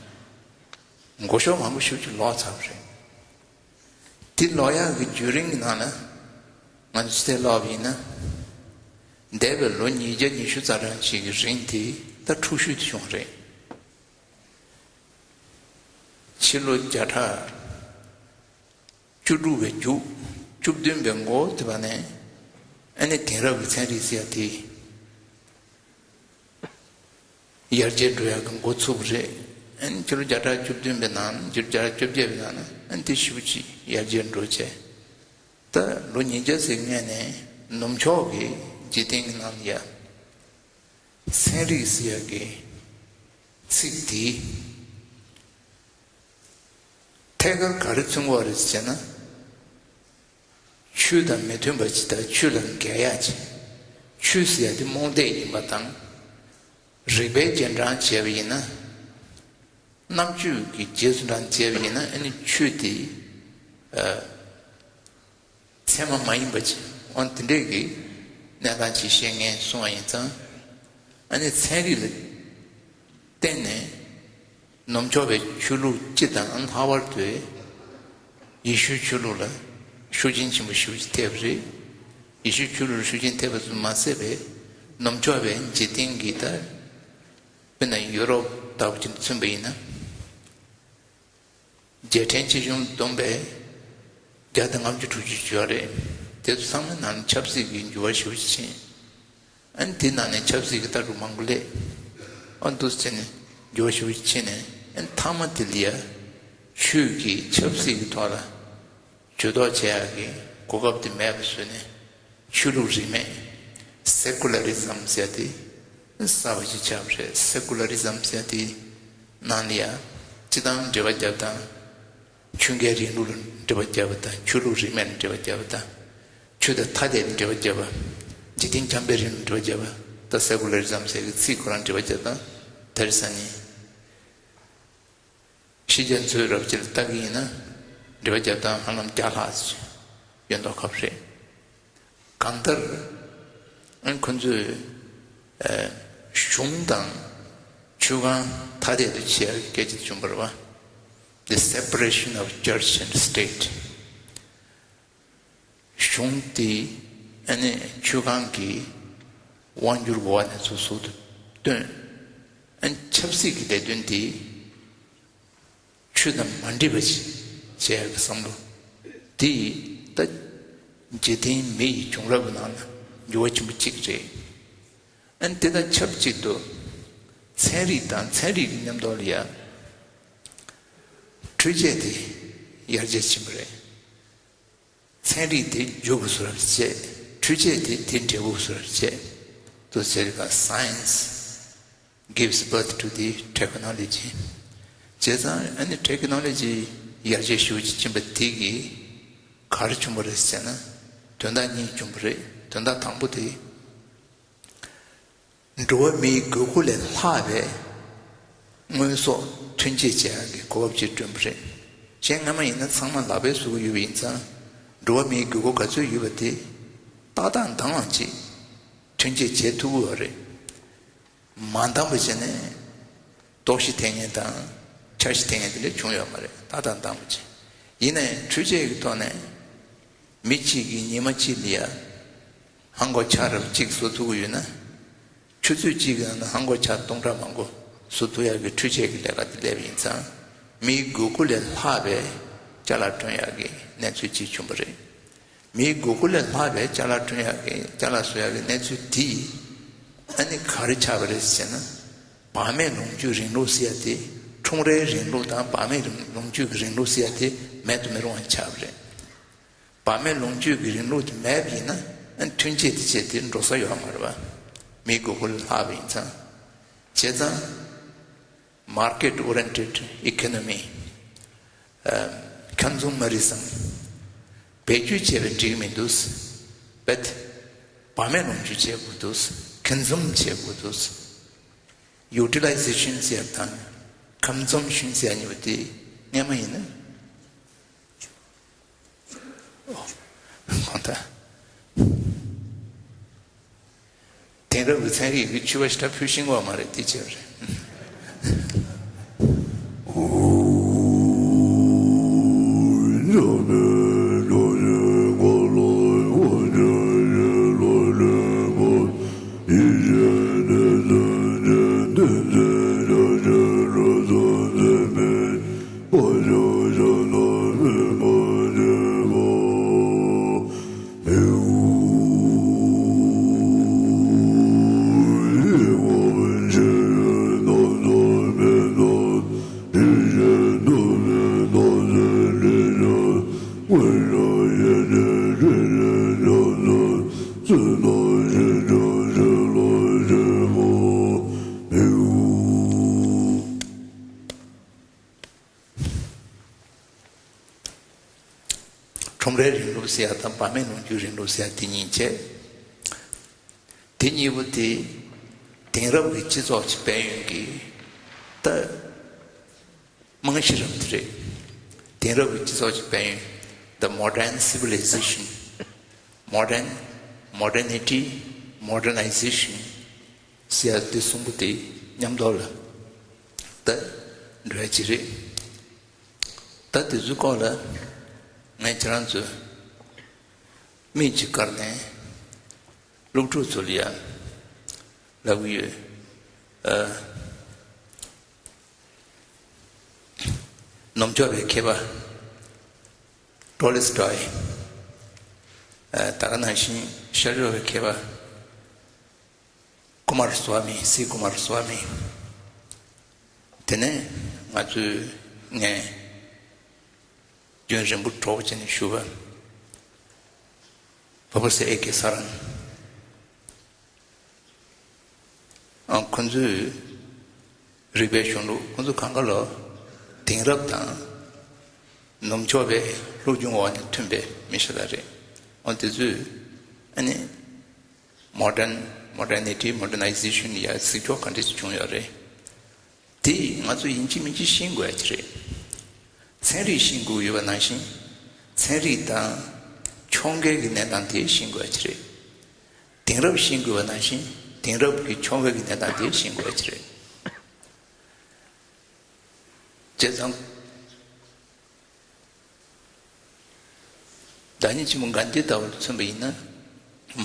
མགོ་གཞུག་མང་པོ་ཞེ་པོ་ཅིག་ལོག་ཚར་བ་རེད། དེ་ཀློག་ཡག་གི་བརྒྱུད་རིམ་གྱི་ནང་ལ་ང་ཚོ་དེ་ཀློག་པ་ཡིན་ན། འདས་པའི་ལོ་ཉིས་བརྒྱ་ཉི་ཤུ་རྩ་གྲངས་ཤིག་གི་རིང་དེ་ད་འཁྲུག་ཤོས་དེ་བྱུང་བ་རེད། ཕྱི་ལོ་བརྒྱ་ཕྲག་བཅུ་དྲུག་པའི་མཇུག་བཅུ་བདུན་པའི་འགོ་དེ་བ་ནས་ཨ་ནི་དེང་རབས་ཀྱི་ཚན་རིག་ཟེར་ཡ་དེ། ཡར་རྒྱས་འགྲོ་ཡག་གི་འགོ་ཚུགས་པ་རེད། ཨ་ནི་ཕྱི་ལོ་བརྒྱ་ཕྲག་བཅུ་བདུན་པའི་ནང་ཕྱི་ལོ་བརྒྱ་ཕྲག་བཅོ་བརྒྱད་པའི་ནང་ན་ཨ་ནི་དེ་ཞེ་པོ་ཅིག་ཡར་རྒྱས་འགྲོ་བྱས། ད་ལོ་ཉིས་བརྒྱ་ཟིན་སྔོན་ནས་ནུབ་ཕྱོགས་ཀྱི་འཇིག་རྟེན་གྱི་ནང་ལ་ཡ་ཚན་རིག་ཟེར་ཡག་གི་ཚིག་དེ་ཐད་ཀར་ག་རེ་མཚོན་གྱི་ཡོད་རེད་ཟེར་ན། ཆོས་དང་མི་མཐུན་པ་ཅིག་དང་ཆོས་ལ་འགལ་ཡག་ཅིག་ཆོས་ཟེར་ཡག་དེ་རྨོངས་དད་ཡིན་པ་དང་། རིགས་པའི་རྗེས་འབྲང་བྱས་པ་ཡིན་ན། རྣམ་དཔྱོད་ཀྱི་རྗེས་སུ་འབྲང་བྱས་པ་ཡིན་ན་ཨ་ནི་ཆོས་དེ་ཨ་ཚད་མ་མ་ཡིན་པ་ཅིག་འོ་དེ་འདྲས་ཀྱི་གནས་སྟངས་ཅིག་བཤད་མཁན་གསུང་བ་ཡིན་ཙང་། ཨ་ནི་ཚན་རིག་ལ་བརྟེན་ནས་ནུབ་ཕྱོགས་པའི་ཆོས་ལུགས་སྤྱི་དང་ལྷག་པར་དུ་ཡེ་ཤུའི་ཆོས་ལུགས་ལ་ཤུགས་རྐྱེན་ཆེན་པོ་ཞེ་པོ་ཅིག་ཐེབས་པ་རེད། ཡེ་ཤུའི་ཆོས་ལུགས་ལ་ཤུགས་རྐྱེན་ཐེབས་པ་ཙམ་མ་ཟད་པའི་ནུབ་ཕྱོགས་པའི་འཇིག་རྟེན་གྱི་ད། དཔེར་ན་ཡུ་རོབ་ལྟ་བུ་ཅིག་མཚོན་པ་ཡིན་ན། རྒྱལ་ཕྲན་ཆེ་ཆུང་བསྡོམས་པས་བརྒྱ་དང་ལྔ་བཅུ་དྲུག་ཅུ་ཡོད་རེད། དེ་ཚོ་ཚང་མའི་ནང་ནས་ཆབ་སྲིད་ཀྱི་འགྱུར་བ་ཞེ་པོ་ཅིག་ཕྱིན། ཨ་ནི་དེ་ནང་ནས་ཆབ་སྲིད་ཀྱི་ལྟ་གྲུབ་མང་པོ་སླེབས། ཨ་འདུག་སེ་བྱས་ནས་འགྱུར་བ་ཞེ་པོ་ཅིག་ཕྱིན་ནས་ཨ་ནི་མཐའ་མ་དེ་ལ་ཡ་ཆོས་ཀྱིས་ཆབ་སྲིད་ཀྱི་ཐོག་ལ་ཇུས་གཏོགས་བྱེད་ཡག་གི་གོ་སྐབས་དེ་མེད་པ་བཟོས་ནས་ཆོས་ལུགས་རིས་མེད། སེ་ཀུ་ལ་རི་ཛམ་ཟེར་དེ་གསར་པ་ཞིག་ཆགས་པ་རེད། སེ་ཀུ་ལ་རི་ཛམ་ཟེར་དེ་ནང་ལ་ཡང་སྤྱི་དང་འབྲེལ་བ་བརྒྱབ་དང་། ཆོས་འགལ་རིང་ལུགས་ལ་འབྲེལ་བ་བརྒྱབ་པ་དང་ཆོས་ལུགས་རིས་མེད་ལ་འབྲེལ་བ་བརྒྱབ་པ་དང་། ཆོས་དང་ཐ་དད་ལ་འབྲེལ་བ་བརྒྱབ་པ། འཇིག་རྟེན་བྱམས་པའི་རིང་ལུགས་ལ་འབྲེལ་བ་བརྒྱབ་པ། ད་སེ་ཀུ་ལ་རི་ཛམ་ཟེར་གི་ཚིག་ཁོ་རང་འབྲེལ་བ་བརྒྱབ་དང་དེ་རེད་ས་ནི། ཕྱི་རྒྱལ་ཚོས་རབ་ཅིག་ལ་ལྟ་གི་ཡིན་ན་འབྲེལ་བ་རྒྱབ་སྟངས་ཧ་ལམ་བརྒྱ་ལྷག་ཡོད་མདོག་ཁ་པོ་རེད། གང་ལྟར་ཨ་ཁོ་ཚོས་ཨ་གཞུང་དང་ཆོས་ཁང་ཐ་དད་དུ་བྱེད་ཡག་གི་སྐད་ཆ་བྱུང་བ་རེད་བ། The separation of church and state. གཞུང་དེ་ཨ་ནི་ཆོས་ཁང་གི་དབང་སྒྱུར་འོག་ནས་ཚུར་ཟུར་དུ་བཏོན། ཨ་ནི་ཆབ་སྲིད་ཀྱི་ལས་དོན་དེ་ཆོས་དང་མ་འདྲེས་པ་ཞིག་བྱེད་ཡག་གི་བསམ་བློ་དེ་ད་འཇིག་རྟེན་མི་ཡི་བྱུང་རབས་ཀྱི་ནང་ན་འགྱུར་བ་ཆེན་པོ་གཅིག་རེད། ཨ་ནི་དེ་དང་ཆབས་ཅིག་ཏུ་ཚན་རིག་དང་ཚན་རིག་གི་མཉམ་དུ་ལ་ཡ་འཕྲུལ་ཆས་དེ་ཡར་རྒྱས་ཕྱིན་པ་རེད། ཚན་རིག་དེ་འཇུག་དགོས་བཟོ་འདྲ་བྱས། འཕྲུལ་ཆས་དེ་དེ་འབྲས་བུ་བཟོ་འདྲ་བྱས། དུ་ཟེར་ག Science gives birth to the technology. བྱས་ཙང་ཨ་ནི་ཊེག་ནོ་ལོ་ཇི་ཡར་རྒྱས་ཤུགས་ཆེ་ཕྱིན་པ་དེ་གིས་ག་རེ་བྱུང་བ་རེད་ཟེར་ན། དོན་དག་གཉིས་བྱུང་བ་རེད། དོན་དག་དང་པོ་དེ། འགྲོ་བ་མིའི་དགོས་མཁོ་ལས་ལྷག་པའི་དངོས་ཟོག་ཐོན་སྐྱེད་བྱེད་ཡག་གི་གོ་སྐབས་ཅིག་བསྐྲུན་པ་རེད། གཞན་སྔ་མ་ཡིན་ན་ཚང་མ་ལག་པས་བཟོ་གི་ཡོད་པ་ཡིན་ཙང་། འགྲོ་བ་མིའི་དགོས་མཁོ་ག་ཚོད་ཡོད་པ་དེ་ཏག་ཏག་འདང་བ་ཅིག་ཐོན་སྐྱེད་བྱེད་ཐུབ་ཀྱི་ཡོད་རེད། མ་འདང་བ་བྱས་ནས་ལྟོགས་ཤི་ཐེབས་མཁན་དང་འཆར་ཤི་ཐེབས་མཁན་དེ་འདྲ་བྱུང་ཡོད་མ་རེད། ཏག་ཏག་འདང་བ་ཅིག་ཡིན་ནའི་འཕྲུལ་ཆས་ཀྱི་ཐོག་ནས་མི་གཅིག་གིས་ཉི་མ་གཅིག་ལ་ཡ། ཧང་གོ་ཆ་རབ་གཅིག་བཟོ་ཐུབ་ཀྱི་ཡོད་ན། ཆུ་ཚོད་གཅིག་གི་ནང་ན་ཧང་གོ་ཆ་སྟོང་ཕྲག་མང་པོ་བཟོ་ཐུབ་ཡག་གི་འཕྲུལ་ཆས་ཀྱི་ལས་ཀ་དེ་སླེབས་ཡིན་ཙང་། མིའི་དགོས་མཁོ་ལས་ལྷག་པའི་ཅ་ལག་བསྐྲུན་ཡག་གི་གནས་ཚུལ་གཅིག་བྱུང་བ་རེད། མིའི་དགོས་མཁོ་ལས་ལྷག་པའི་ཅ་ལག་བསྐྲུན་ཡག་གི་ཅ་ལག་བཟོ་ཡག་གི་གནས་ཚུལ་དེ་ཨ་ནི་ག་རེ་ཆགས་པ་རེད་ཟེར་ན། བག་མེད་ལོངས་སྤྱོད་རིང་ལུགས་ཟེར་ཡག་དེ། ཁྲོམ་རའི་རིང་ལུགས་དང་བག་མེད་ལོངས་སྤྱོད་ཀྱི་རིང་ལུགས་ཟེར་ཡག་དེ་མེད་དུ་མི་རུང་བ་ཆགས་པ་རེད། བག་མེད་ལོངས་སྤྱོད་ཀྱི་རིང་ལུགས་དེ་མེད་པ་ཡིན་ན་ཨ་ཐོན་སྐྱེད་དེ་བྱས་ཏེ་འགྲོ་ས་ཡོད་མ་རེད་བ། མིའི་དགོས་མཁོ་ལས་ལྷག་པ་ཡིན་ཙང་། བྱས་ཙང་། Market oriented economy, ཨ་consumerism བེད་སྤྱོད་བྱས་པས་འགྲིག་མི་འདུག But བག་མེད་ལོངས་སྤྱོད་བྱེད་དགོས་འདུག Consume བྱེད་དགོས་འདུག Utilization ཟེར་དང་། Consumption ཟེར་གཉིས་པོ་དེ་སྔ་མ་ཡིན་ན། གང་ལྟར། དེང་རབས་ཀྱི་ཚན་རིག་གི་ཆུ་བ་ཞེ་དྲག་ཕུལ་ཤེས་ཀྱི་ཡོད་མ་རེད། དེ་ཅི་རེད། ཁྲོམ་རའི་རིང་ལུགས་ཟེར་ཡ་དང་བར་མའི་ལོངས་སྤྱོད་རིང་ལུགས་ཟེར་ཡ་དེ་གཉིས་བྱས། དེ་གཉིས་པོ་དེ་དེང་རབས་ཀྱི་སྤྱི་ཚོགས་ཀྱི་དཔལ་ཡོན་གྱི་ད་རྨང་གཞི་རང་དེ་རེད། དེང་རབས་ཀྱི་སྤྱི་ཚོགས་ཀྱི་དཔལ་ཡོན། The modern civilization, modern, modernity, modernization ཟེར་ཡ་དེ་གསུམ་པོ་དེ་མཉམ་དུ་ལ་ད་འགྲོ་ཡ་ཅིག་རེད། ད་དེ་ཚོའི་སྐོར་ལ་ངས་ཁྱེད་རང་ཚོ་མིག་ཅིག་བཀར་ནས་སློབ་ཕྲུག་ཚོ་ལ་ཡ་ལབ་གི་ཡོད། ཨ། ནུབ་ཕྱོགས་པའི་མཁས་པ་ཏོ་ལི་སི་ཏོའི། ཨ། ད་ག་ནང་བཞིན་ཤར་ཕྱོགས་པའི་མཁས་པ་ཀུ་མར་སུ་ཝ་མི། སི་ཀུ་མར་སུ་ཝ་མི། དེ་ནས་ང་ཚོས་ངས་རྒྱུན་རིང་པོ་གྲོགས་པོ་བྱས་ནས་ཞུ་བ། Professor A K Saran། ཨ། ཁོ་ཚོས་རིག་པའི་གཞུང་ལུགས། ཁོ་ཚོ་གང་ག་ལོ་དེང་རབས་དང་ནུབ་ཕྱོགས་པའི་སློབ་སྦྱོང་འོག་ནས་ཐོན་པའི་མི་ཤ་སྟག་རེད། འོ་དེ་ཚོས་ཨ་ནི་modern, modernity, modernization ཡ་གཟིགས་ཕྱོགས་ག་འདྲ་ཞིག་བྱུང་ཡོད་རེད། དེ་ང་ཚོ་ཡིན་གཅིག་མིན་གཅིག་ཤེས་དགོས་ཡ་ཅིག་རེད། ཚན་རིག་ཤེས་དགོས་ཡོད་པ་ནང་བཞིན། ཚན་རིག་དང་ཕྱོགས་འགལ་གྱི་གནས་སྟངས་དེ་ཤེས་དགོས་ཡ་ཅིག་རེད། དེང་རབས་ཤེས་དགོས་པ་ནང་བཞིན། དེང་རབས་ཀྱི་ཕྱོགས་འགལ་གྱི་གནས་སྟངས་དེ་ཤེས་དགོས་ཡ་ཅིག་རེད། བྱས་ཙང་། བདག་ཉིད་ཆེན་པོ་གྷན་དྷི་ལྟ་བུར་མཚོན་པ་ཡིན་ན།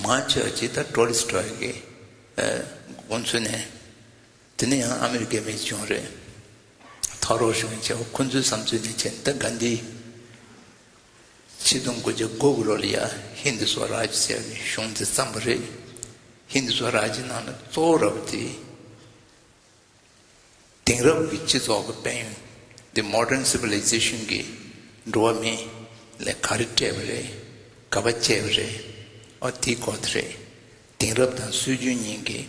མང་ཆེ་བ་ཅིག་ད་ཏོ་ལི་སི་ཏོའི་གི་ཨ་དགོངས་ཚུལ་ནས། དེ་ནས་ཡང་ཨ་མེ་རི་ཀའི་མི་བྱུང་རེད། ཐོ་རོ་བྱུང་བྱས། ཁོ་ཚོའི་བསམ་ཚུལ་ནས་བྱས་ན། ད་གྷན་དྷི་ཆིག་སྟོང་དགུ་བརྒྱ་དགུ་གི་ལོ་ལ་ཡ་ཧིན་དི་སོ་རཱཇ་ཟེར་བའི་གཞུང་དེ་བརྩམས་པ་རེད། ཧིན་དི་སོ་རཱཇ་ནང་ལ་གཙོ་བོ་ར་བ་དེ། དེང་རབས་ཀྱི་སྤྱི་ཚོགས་ཀྱི་དཔལ་ཡོན། The modern civilization གྱིས་འགྲོ་བ་མི་ལ་ག་རེ་སྤྲད་པ་རེད། ག་པར་སྤྱད་པ་རེད། ཨོ་དེའི་སྐོར་དེ་རེད། དེང་རབས་དང་སྲོལ་རྒྱུན་གཉིས་ཀྱི།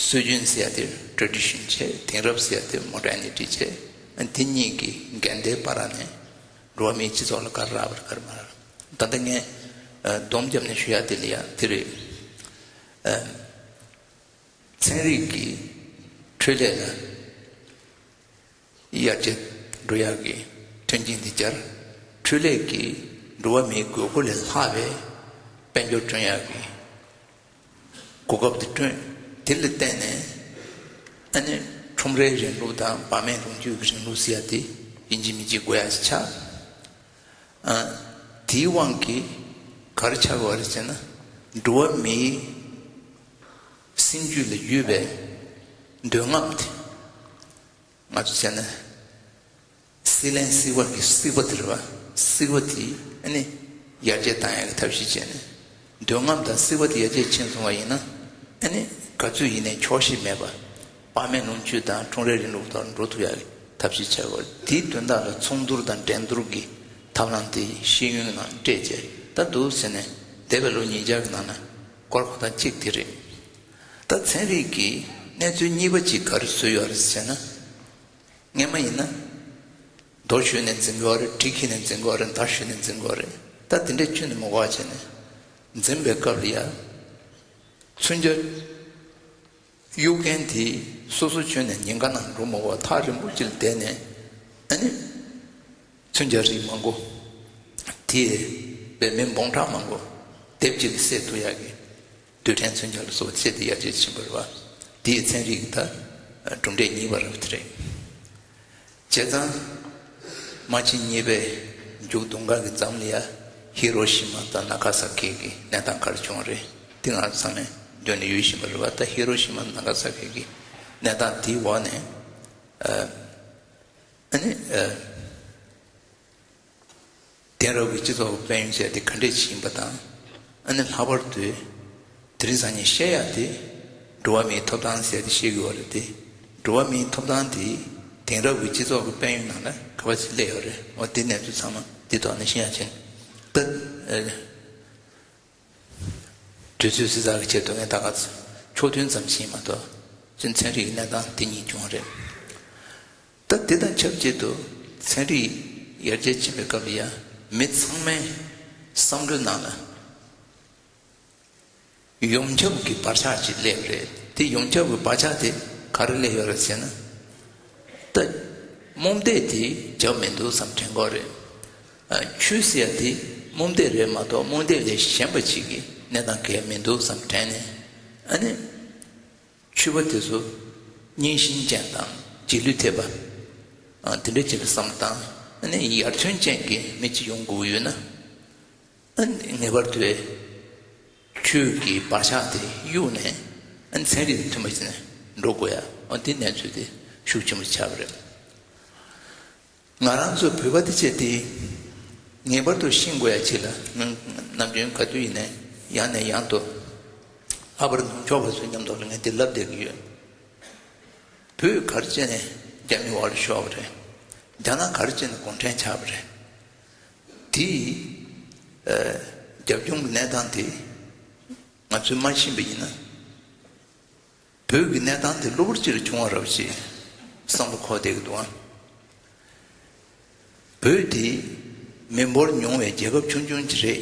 སྲོལ་རྒྱུན་ཟེར་ཡ་དེ་tradition བྱས། དེང་རབས་ཟེར་ཡ་དེ་modernity བྱས། ཨ་དེ་གཉིས་ཀྱི་འགལ་ཟླའི་བར་ནས་འགྲོ་བ་མིའི་སྤྱི་ཚོགས་ལ་ག་རེ་རག་པ་རེད། ག་རེ་མ་རག་ད་ལྟ་ངས་ཨ་སྡོམ་བརྒྱབ་ནས་ཞུ་ཡ་དེ་ལ་ཡ་དེ་རེད། ཨ། ཚན་རིག་གིས་འཕྲུལ་ལས་ལ་ཡར་རྒྱས་འགྲོ་ཡག་གི་མཐུན་རྐྱེན་དེ་སྦྱར། འཕྲུལ་ལས་ཀྱིས་འགྲོ་བ་མིའི་དགོས་མཁོ་ལས་ལྷག་པའི་དཔལ་འབྱོར་བསྐྲུན་ཡག་གི་གོ་སྐབས་དེ་བསྐྲུན། དེ་ལ་བརྟེན་ནས་ཨ་ནི་ཁྲོམ་རའི་རིང་ལུགས་དང་བར་མའི་ལོངས་སྤྱོད་ཀྱི་རིང་ལུགས་ཟེར་ཡ་དེ་ཡིན་གཅིག་མིན་གཅིག་དགོས་ཡག་ཅིག་ཆགས། ཨ། དེའི་དབང་གིས་ག་རེ་ཆགས་ཀྱི་ཡོད་རེད་ཟེར་ན། འགྲོ་བ་མིའི་སེམས་རྒྱུད་ལ་ཡོད་པའི་འདོད་རྔམ་དེ། ང་ཚོ་བྱས་ན་སྲིད་བློན་སྲིད་པ་གི་སྲིད་པ་དེ་རེད་པ། སྲིད་པ་དེ་ཨ་ནི་ཡར་རྒྱས་བཏང་ཡག་གི་ཐབས་ཤེས་བྱས་ནས། འདོད་རྔམ་དང་སྲིད་པ་དེ་ཡར་རྒྱས་ཕྱིན་སོང་བ་ཡིན་ན། ཨ་ནི་ག་ཚོད་ཡིན་ནའི་ཆོག་ཤེས་མེད་པ། བར་མའི་ལོངས་སྤྱོད་དང་ཁྲོམ་རའི་རིང་ལུགས་ཐོག་འགྲོ་ཐུབ་ཡག་གི་ཐབས་ཤེས་བྱས་པ། དེའི་དོན་དག་ལ་ཚོགས་འདུར་དང་འགྲན་བསྡུར་གྱི་ཐབས་ལམ་དེ་ཤེས་ཡོན་ནང་སྤྲད་བྱས། ད་འདུག་ཟེར་ནས་འདས་པའི་ལོ་ཉིས་བརྒྱ་གི་ནང་ན་སྐོར་ཁོ་ཐག་གཅིག་དེ་རེད། ད་ཚན་རིག་གིས་གནས་ཚུལ་གཉིས་པ་གཅིག་ག་རེ་བཟོས་ཡོད་རེད་ཟེར་ན། སྔན་མ་ཡིན་ན་རྡོ་གཞུས་ནས་འཛིན་དགོས་རེད། གྲི་འཁྱེར་ནས་འཛིན་དགོས་རེད། མདའ་གཞུས་ནས་འཛིན་དགོས་རེད། ད་དེ་འདྲས་ཁྱོན་ནས་མི་དགོས་པ་བྱས་ནས་འཛིན་པའི་སྐབས་ལ་ཡ་མཚོན་ཆ་གཡུག་མཁན་དེ་སོ་སོ་ཁྱོན་ནས་ཉེན་ཁ་ནང་འགྲོ་མི་དགོས་པ། ཐག་རིང་པོ་ཅིག་ལ་བསྡད་ནས་ཨ་ནི་མཚོན་ཆ་རིགས་མང་པོ་དེ་བས་མི་འབུམ་ཕྲག་མང་པོ་སྡེབ་གཅིག་ལ་བསད་ཐུབ་ཡག་གི་རྡུལ་ཕྲན་མཚོན་ཆ་ལ་སོགས་ཆེད་དུ་ཡར་རྒྱས་ཕྱིན་པ་རེད་པ། དེ་ཡི་ཚན་རིག་གི་ད་གྲུབ་འབྲས་གཉིས་པ་རེད་པ། དེ་རེད། བྱས་ཙང་། དམག་ཆེན་གཉིས་པའི་མཇུག་བསྡུ་འགག་གི་མཚམས་ལ་ཡ་ཧི་རོ་ཤི་མ་དང་ན་ག་ས་ཀི་གི་གནས་སྟངས་ག་རེ་བྱུང་བ་རེད། དེ་ང་ཚོ་ཚང་མས་མདུན་ལ་ཡོད་བཞིན་པ་རེད་པ། ད་ཧི་རོ་ཤི་མ་ན་ག་ས་ཀི་གི་གནས་སྟངས་དེའི་འོག་ནས། ཨ་ནི། དེང་རབས་ཀྱི་སྤྱི་ཚོགས་ཀྱི་དཔལ་ཡོན་ཟེར་དེ་ག་འདྲས་ཞིག་ཡིན་པ་དང་། ཨ་ནི་ལྷག་པར་དུ་དེ་རིང་སང་ཉིན་བཤད་ཡག་དེ་འགྲོ་བ་མིའི་ཐོབ་ཐང་ཟེར་དེ་བཤད་ཀྱི་ཡོད་རེད་དེ། འགྲོ་བ་མིའི་ཐོབ་ཐང་དེ་དེང་རབས་ཀྱི་སྤྱི་ཚོགས་ཀྱི་དཔལ་ཡོན་ནང་ལ་ག་པར་ཞིག་སླེབས་ཡོད་རེད། འོ་དེ་གནས་ཚུལ་ཚང་མ་འདི་ཐོག་ནས་ཤེས་ཡག་བྱས་ནས་ད། དུས་ཚོད་སྲིད་ཚགས་ཀྱི་ཆེད་དུ་ངས་ད་ག་ཚོད་ཕྱོགས་མཐུན་ཙམ་ཞིག་མ་གཏོགས། ཚན་རིག་གི་གནས་སྟངས་དེ་གཉིས་བྱུང་བ་རེད། ད་དེ་དང་ཆབས་ཅིག་ཏུ་ཚན་རིག་ཡར་རྒྱས་ཕྱིན་པའི་སྐབས་ལ་ཡང་མི་ཚང་མས་ བསམ་བློའི་ནང་ལ་ཡོངས་ཁྱབ་ཀྱི་བག་ཆགས་ཅིག་སླེབས་རེད། དེ་ཡོངས་ཁྱབ་ཀྱི་བག་ཆགས་དེ་ག་རེ་སླེབས་ཡོད་རེད་ཟེར་ན། ད་རྨོངས་དད་དེ་རྒྱབ་མི་འདུག་བསམ་དྲན་གྱི་ཡོད་རེད། ཨ། ཆོས་ཟེར་ཡ་དེ་རྨོངས་དད་རེད་མ་གཏོགས་རྨོངས་དད་ལས་གཞན་པ་ཅིག་གི་གནས་སྟངས་གང་ཡང་མི་འདུག་བསམ་དྲན་ནས། ཨ་ནི། ཆོས་པ་དེ་ཚོ་སྙིང་ཤིང་ཅན་དང་རྗེས་ལུས་ཐེབས་པ། ཨ། དེ་འདྲ་ཅིག་ལ་བསམ་བློ་བཏང་། ཨ་ནི་ཡར་ཐོན་ཅན་གྱི་མི་གཅིག་ཡོང་དགོས་ཡོད་ན། ཨ་ནི་ངེས་པར་དུ་ཆོས་ཀྱི་བག་ཆགས་དེ་གཡུགས་ནས། ཨ་ནི་ཚན་རིག་དང་མཐུན་པ་ཞིག་ནས་འགྲོ་དགོས་ཡ། འོ་དེ་གནས་ཚུལ་དེ་ཤུགས་ཆེན་པོ་ཆགས་པ་རེད། ང་རང་ཚོ་བོད་པ་དེ་བྱས་ཏེ། ངེས་པར་དུ་ཤེས་དགོས་ཡ་ཅིག་ལ། ནམ་རྒྱུན་ག་དུས་ཡིན་ནའི་ཡང་ནས་ཡང་དུ་ལྷག་པར་ནུབ་ཕྱོགས་པ་ཚོའི་མཉམ་དུ་ལ་ངས་དེ་ལབ་བསྡད་ཀྱི་ཡོད། བོད་ག་རེ་བྱས་ནས་རྒྱ་མི་འོག་ལ་ཤོར་བ་རེད། རྒྱ་ནག་ག་རེ་བྱས་ནས་གུང་ཁྲན་ཆགས་པ་རེད། དེ་རྒྱབ་ལྗོངས་ཀྱི་གནས་སྟངས་དེ་ང་ཚོས་མ་ཤེས་པ་ཡིན་ན། བོད་ཀྱི་གནས་སྟངས་དེ་གློ་བུར་ཅིག་ལ་བྱུང་བ་རེད་ཅེས་བསམ་བློ་འཁོར་བསྡད་ཀྱི་འདུག་ཨ། བོད་དེ་མི་འབོར་ཉུང་བའི་རྒྱལ་ཁབ་ཆུང་ཆུང་ཅིག་རེད།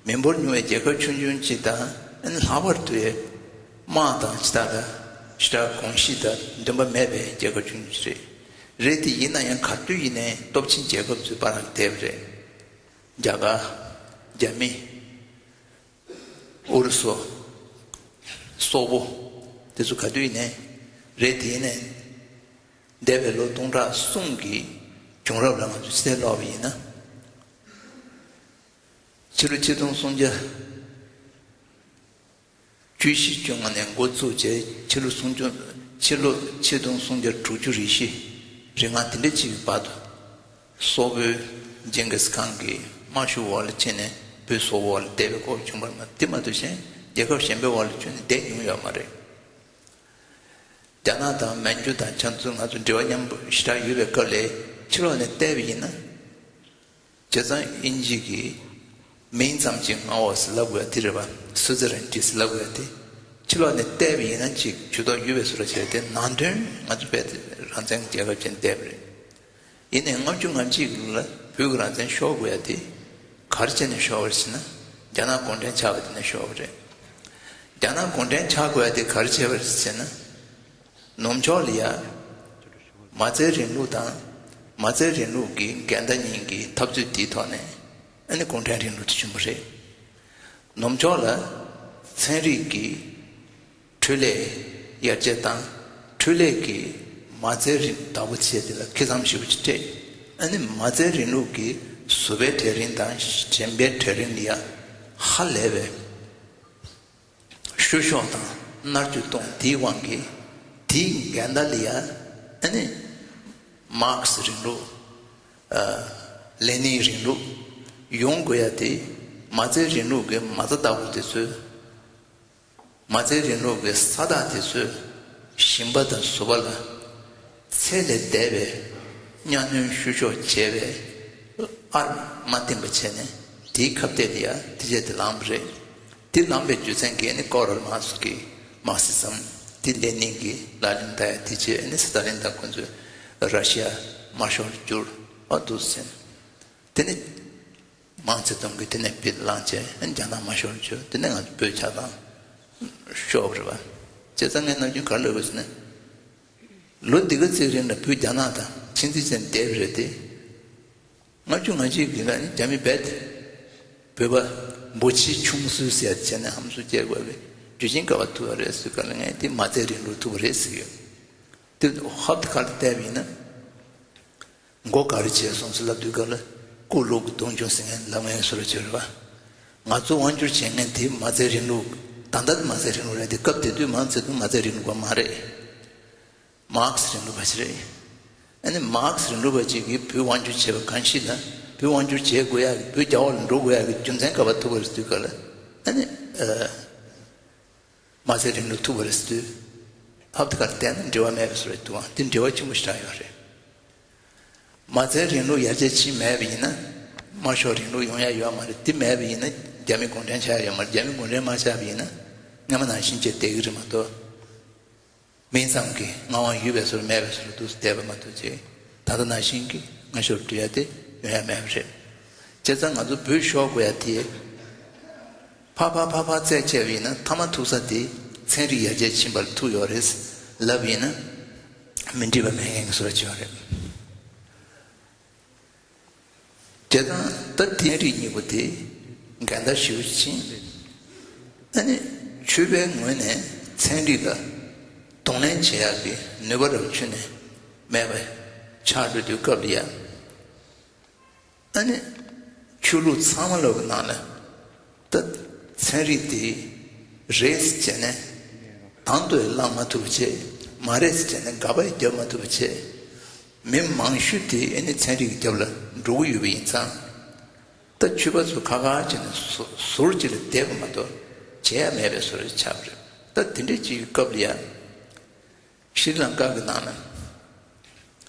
མི་འབོར་ཉུང་བའི་རྒྱལ་ཁབ་ཆུང་ཆུང་ཅིག་དང་། ཨ་ནི་ལྷག་པར་དུ་དམག་དང་ཇི་ལྟར་ཇི་ལྟར་གོམས་གཤིས་དང་འདུན་པ་མེད་པའི་རྒྱལ་ཁབ་ཆུང་ཆུང་ཅིག་རེད། རེད་དེ་ཡིན་ན་ཡང་ག་དུས་ཡིན་ནའི་སྟོབས་ཆེན་རྒྱལ་ཁབ་ཚོའི་བར་ལ་བསྡད་པ་རེད། རྒྱ་གར། རྒྱ་མི། ཨུ་རུ་སུ། སོག་པོ། དེ་ཚོ་ག་དུས་ཡིན་ནའི་རེད། དེ་ཡིན་ནའི་འདས་པའི་ལོ་སྟོང་ཕྲག་གསུམ་གྱི་བྱུང་རབས་ལ་ང་ཚོས་གསལ་ལོག་པ་ཡིན་ན། ཕྱི་ལོ་ཆིག་སྟོང་སུམ་བརྒྱ་བཅུ་བཞི་བཅོ་ལྔ་ནས་འགོ་བཙུགས་བྱས། ཕྱི་ལོ་སུམ་ཅུ། ཕྱི་ལོ་ཆིག་སྟོང་སུམ་བརྒྱ་དྲུག་ཅུ་རེ་བཞི། རེ་ལྔ་དེ་འདྲ་ཅིག་གི་བར་དུ། སོག་པོའི་ཇིང་གིས་ཁང་གི་དམར་ཤོག་འོག་ལ་ཕྱིན་ནས་བོད་སོག་པོའི་འོག་ལ་བསྡད་པའི་སྐོར་བྱུང་བ་མ། དེ་མ་གཏོགས་གཞན་རྒྱལ་ཁབ་གཞན་པའི་འོག་ལ་བྱོན་ནས་བསྡད་མྱོང་ཡོད་མ་རེད། རྒྱ་ནག་དང་མན་ཇུ་དང་ཁྱེད་ཚོ་ང་ཚོ་འབྲེལ་བ་མཉམ་པོ་ཞེ་དྲག་ཡོད་པའི་སྐབས་ལ་ཕྱི་ལོགས་ནས་བལྟས་པ་ཡིན་ན། བྱས་ཙང་དབྱིན་ཇི་གི་མིང་ཙམ་ཅིག་མངའ་འོག་ཟེར་ལབ་དགོས་ཡ་དེ་རེད་པ། སུའུ་ཙི་རན་ཌི་ཟེར་ལབ་དགོས་ཡ་དེ། ཕྱི་ལོགས་ནས་བལྟས་པ་ཡིན་ན་ཅིག་ཇུས་གཏོགས་ཡོད་པའི་བཟོ་འདྲ་བྱས་ཏེ། ནང་དོན་ང་ཚོ་རྦད་དེ་རང་བཙན་རྒྱལ་ཁབ་ཅིག་བསྡད་པ་རེད། ཡིན་ནའི་ལྔ་བཅུ་ང་གཅིག་ལ་བོད་ཀྱི་རང་བཙན་ཤོར་དགོས་ཡ་དེ་ག་རེ་བྱས་ནས་ཤོར་བ་རེད་ཟེར་ན། རྒྱ་ནག་གུང་ཁྲན་ཆགས་པ་དེ་ནས་ཤོར་བ་རེད། རྒྱ་ནག་གུང་ཁྲན་ཆགས་དགོས་ཡ་དེ་ག་རེ་བྱས་པ་རེད་ཟེར་ན། ནུབ་ཕྱོགས་ལ་ཡ་མའོ་ཙེ་རིང་ལུགས་དང་། མའོ་ཙེ་རིང་ལུགས་ཀྱི་འགལ་ཟླ་གཉིས་ཀྱི་འཐབ་རྩོད་དེའི་ཐོག་ནས། ཨ་ནི་གུང་ཁྲན་རིང་ལུགས་དེ་བྱུང་བ་རེད། ནུབ་ཕྱོགས་ལ་ཚན་རིག་གི་འཕྲུལ་ལས་ཡར་རྒྱས་བཏང་། འཕྲུལ་ལས་ཀྱིས་མའོ་ཙེ་རིང་བདག་པོ་བྱས། དེ་ལ་ཁེ་བཟང་ཞེ་པོ་ཅིག་སྤྲད། ཨ་ནི་མའོ་ཙེ་རིང་ལུགས་ཀྱི་ཟུར་པའི་གྲལ་རིམ་དང་གཞན་པའི་གྲལ་རིམ་ལ་ཡ་ཧ་ལས་པའི་བཤུ་གཞོག་དང་མནར་གཅོད་གཏོང་། དེའི་དབང་གིས་དེའི་འགལ་ཟླ་ལ་ཡ། ཨ་ནི་མར་ཁེ་སི་རིང་ལུགས། ཨ། ལེ་ནིན་རིང་ལུགས་ཡོང་དགོས་ཡ་དེ། མའོ་ཙེ་རིང་ལུགས་ཀྱི་མ་རྩ་བདག་པོ་དེ་ཚོས། མའོ་ཙེ་རིང་ལུགས་ཀྱི་ས་བདག་དེ་ཚོས་ཞིང་པ་དང་ཟུར་པ་ལ་ཚད་ལས་འདས་པའི་གཉའ་གནོན་བཤུ་གཞོག་བྱས་པའི་ཨར་མ་བསྟན་པ་བྱས་ནས། དེའི་ཁ་གཏད་དེ་ཡ་དེ་བྱས་ཏེ་ལངས་པ་རེད། དེ་ལངས་པའི་རྒྱུ་མཚན་གྱིས་ནི་ཀོ་རལ་མཱར་སི་ཀྱི་མར་ཁེ་སི་ཛམ་དེ་ལེ་ནིན་གྱིས་ལག་ལེན་བསྟར་ཡ་དེ་བྱས། ནི་སི་ཏཱ་ལིན་དང་ཁོ་ཚོས་ར་ཤི་ཡ་དམར་ཤོག་ལ་བསྒྱུར། ཨ། འདུག་ཟེར། དེ་ནི་མའོ་ཙེ་ཏུང་གིས་དེ་ནས་ཕར་ལངས་བྱས། ཨ་ནི་རྒྱ་ནག་དམར་ཤོག་ལ་བསྒྱུར། དེ་ནས་ང་ཚོ་བོད་ཆགས་དང་ཤོར་བ་རེད་པ། བྱས་ཙང་ངས་ནམ་རྒྱུན་ག་རེ་ལབ་དགོས་ཟེར་ན། ལོ་འདི་ག་ཚོད་རིང་ལ་བོད་རྒྱ་ནག་དང་ཆིངས་འཛིན་བྱས་བསྡད་པ་རེད་དེ། ལྔ་བཅུ་ང་གཅིག་གི་ལ་ནི་རྒྱ་མི་རྦད་དེ་བོད་པ་འབུ་ཕྱི་ཆུང་སུ་ཟེར་བྱས་ནས་ཧམ་སུ་སྐྱེལ་དགོས་པའི་རྒྱུ་རྐྱེན་ག་པར་ཐུག་པ་རེད་ཟེར་ག་ལ། ངས་དེ་མའོ་ཙེ་རིང་ལུགས་ཐུག་པ་རེད་ཟེར་གྱི་ཡོད། དེ་ཧོབ་ཏེ་ག་ལ་བལྟས་པ་ཡིན་ན། མགོ་ག་རེ་བྱས་སོང་ཟེར་ལབ་དུས་ག་ལ། སྐུ་ལུག་གི་གདོང་ཆུང་ཟེར་མཁན་ལབ་མཁན་བཟོ་འདྲ་བྱས་རེད་པ། ང་ཚོ་དབང་སྒྱུར་བྱེད་མཁན་དེ་མའོ་ཙེ་རིང་ལུགས། ད་ལྟ་དེ་མའོ་ཙེ་རིང་ལུགས་རེད་དེ། སྐབས་དེ་དུས་མའོ་ཙེ་ཏུང་མའོ་ཙེ་རིང་ལུགས་པ་མ་རེད། མར་ཁེ་སི་རིང་ལུགས་པ་ཞིག་རེད། ཨ་ནི་མར་ཁེ་སི་རིང་ལུགས་པ་ཅིག་གིས་བོད་དབང་སྒྱུར་བྱས་པ་གང་ཞིག་ལ། བོད་དབང་སྒྱུར་བྱེད་དགོས་ཡག་གི། བོད་རྒྱ་འོག་ལ་འགྲོ་དགོས་ཡག་གི་རྒྱུ་མཚན་ག་པར་ཐུག་པ་རེད་ཟེར་དུས་ག་ལ། ཨ་ནི། ཨ། མའོ་ཙེ་རིང་ལུགས་ཐུག་པ་རེད་ཟེར་དུས། ཧོབ་ཏེ་ག་ལ་བལྟས་ན་འབྲེལ་བ་མེད་པའི་བཟོ་འདྲ་འདུག་ཨང་། དེ་འབྲེལ་བ་ཆེན་པོ་ཞེ་དྲག་ཡོད་རེད། མའོ་ཙེ་རིང་ལུགས་ཡར་རྒྱས་ཕྱིན་མེད་པ་ཡིན་ན། དམར་ཤོག་རིང་ལུགས་ཡོང་ཡ་ཡོད་མ་རེད། དེ་མེད་པ་ཡིན་ན་རྒྱ་མི་གུང་ཁྲན་ཆགས་ཡ་ཡོད་མ་རེད། རྒྱ་མི་གུང་ཁྲན་མ་ཆགས་པ་ཡིན་ན་སྔ་མ་ནང་བཞིན་བྱས་བསྡད་ཀྱི་རེད་མ་གཏོགས། མིང་ཙམ་གྱི་མངའ་དབང་ཡོད་པའི་བཟོ་འདྲ་མེད་པའི་བཟོ་འདྲ་འདུག་བསྡད་པ་མ་གཏོགས་ཅིག། ད་ལྟ་ནང་བཞིན་གྱི་སྔ་ཤོར་འགྲོ་ཡ་དེ་ཡོང་ཡ་མེད་པ་རེད། བྱས་ བྱས་ཙང་ང་ཚོ་བོད་ཤོར་དགོས་ཡ་དེ། ཕར་ཕར་ཕར་ཕར་བཙལ་བྱས་པ་ཡིན་ན་མཐའ་མ་ཐུག་ས་དེ་ཚན་རིག་ཡར་རྒྱས་ཕྱིན་པ་ལ་ཐུག་ཡོད་རེད་ལབ་ཡིན་ན་མི་འགྲིག་པ་མེད་མཁན་གྱི་བཟོ་འདྲ་ཅིག་ཡོད་རེད། བྱས་ཙང་ད་ཚན་རིག་གཉིས་པོ་དེ་འགལ་ཟླ་ཞེ་པོ་ཅིག་ཕྱིན། ཨ་ནི་ཆོས་པའི་ངོས་ནས་ཚན་རིག་ལ་གདོང་ལེན་བྱེད་ཡག་གི་ནུས་པ་རབ་ཁྱོན་ནས་མེད་པ་ཆགས་འགྲོ་དུས་སྐབས་ལ་ཡ། ཨ་ནི། ཆོས་ལུགས་ཚང་མ་ལོག་གི་ནང་ལ། ད། ཚན་རིག་དེ། རེད་ཟེར་བྱས་ནས། དང་དུ་བླང་མ་ཐུབ་པ་བྱས། མ་རེད་ཟེར་བྱས་ནས་དགག་པ་རྒྱབ་མ་ཐུབ་པ་བྱས། མི་མང་ཤོས་དེ་ཨ་ནི་ཚན་རིག་གི་རྒྱབ་ལ་འགྲོ་གི་ཡོད་པ་ཡིན་ཙང་། ད་ཆོས་པ་ཚོ་ཁ་ཁ་བྱས་ནས་ཟུར་ཟུར་གཅིག་ལ་བསྡད་པ་མ་གཏོགས་བྱེད་ཡ་མེད་པའི་བཟོ་འདྲ་ཆགས་པ་རེད། ད་དེ་འདྲ་ཅིག་གི་སྐབས་ལ་ཡ། ཤྲི་ལང་ཀ་གི་ནང་ལ།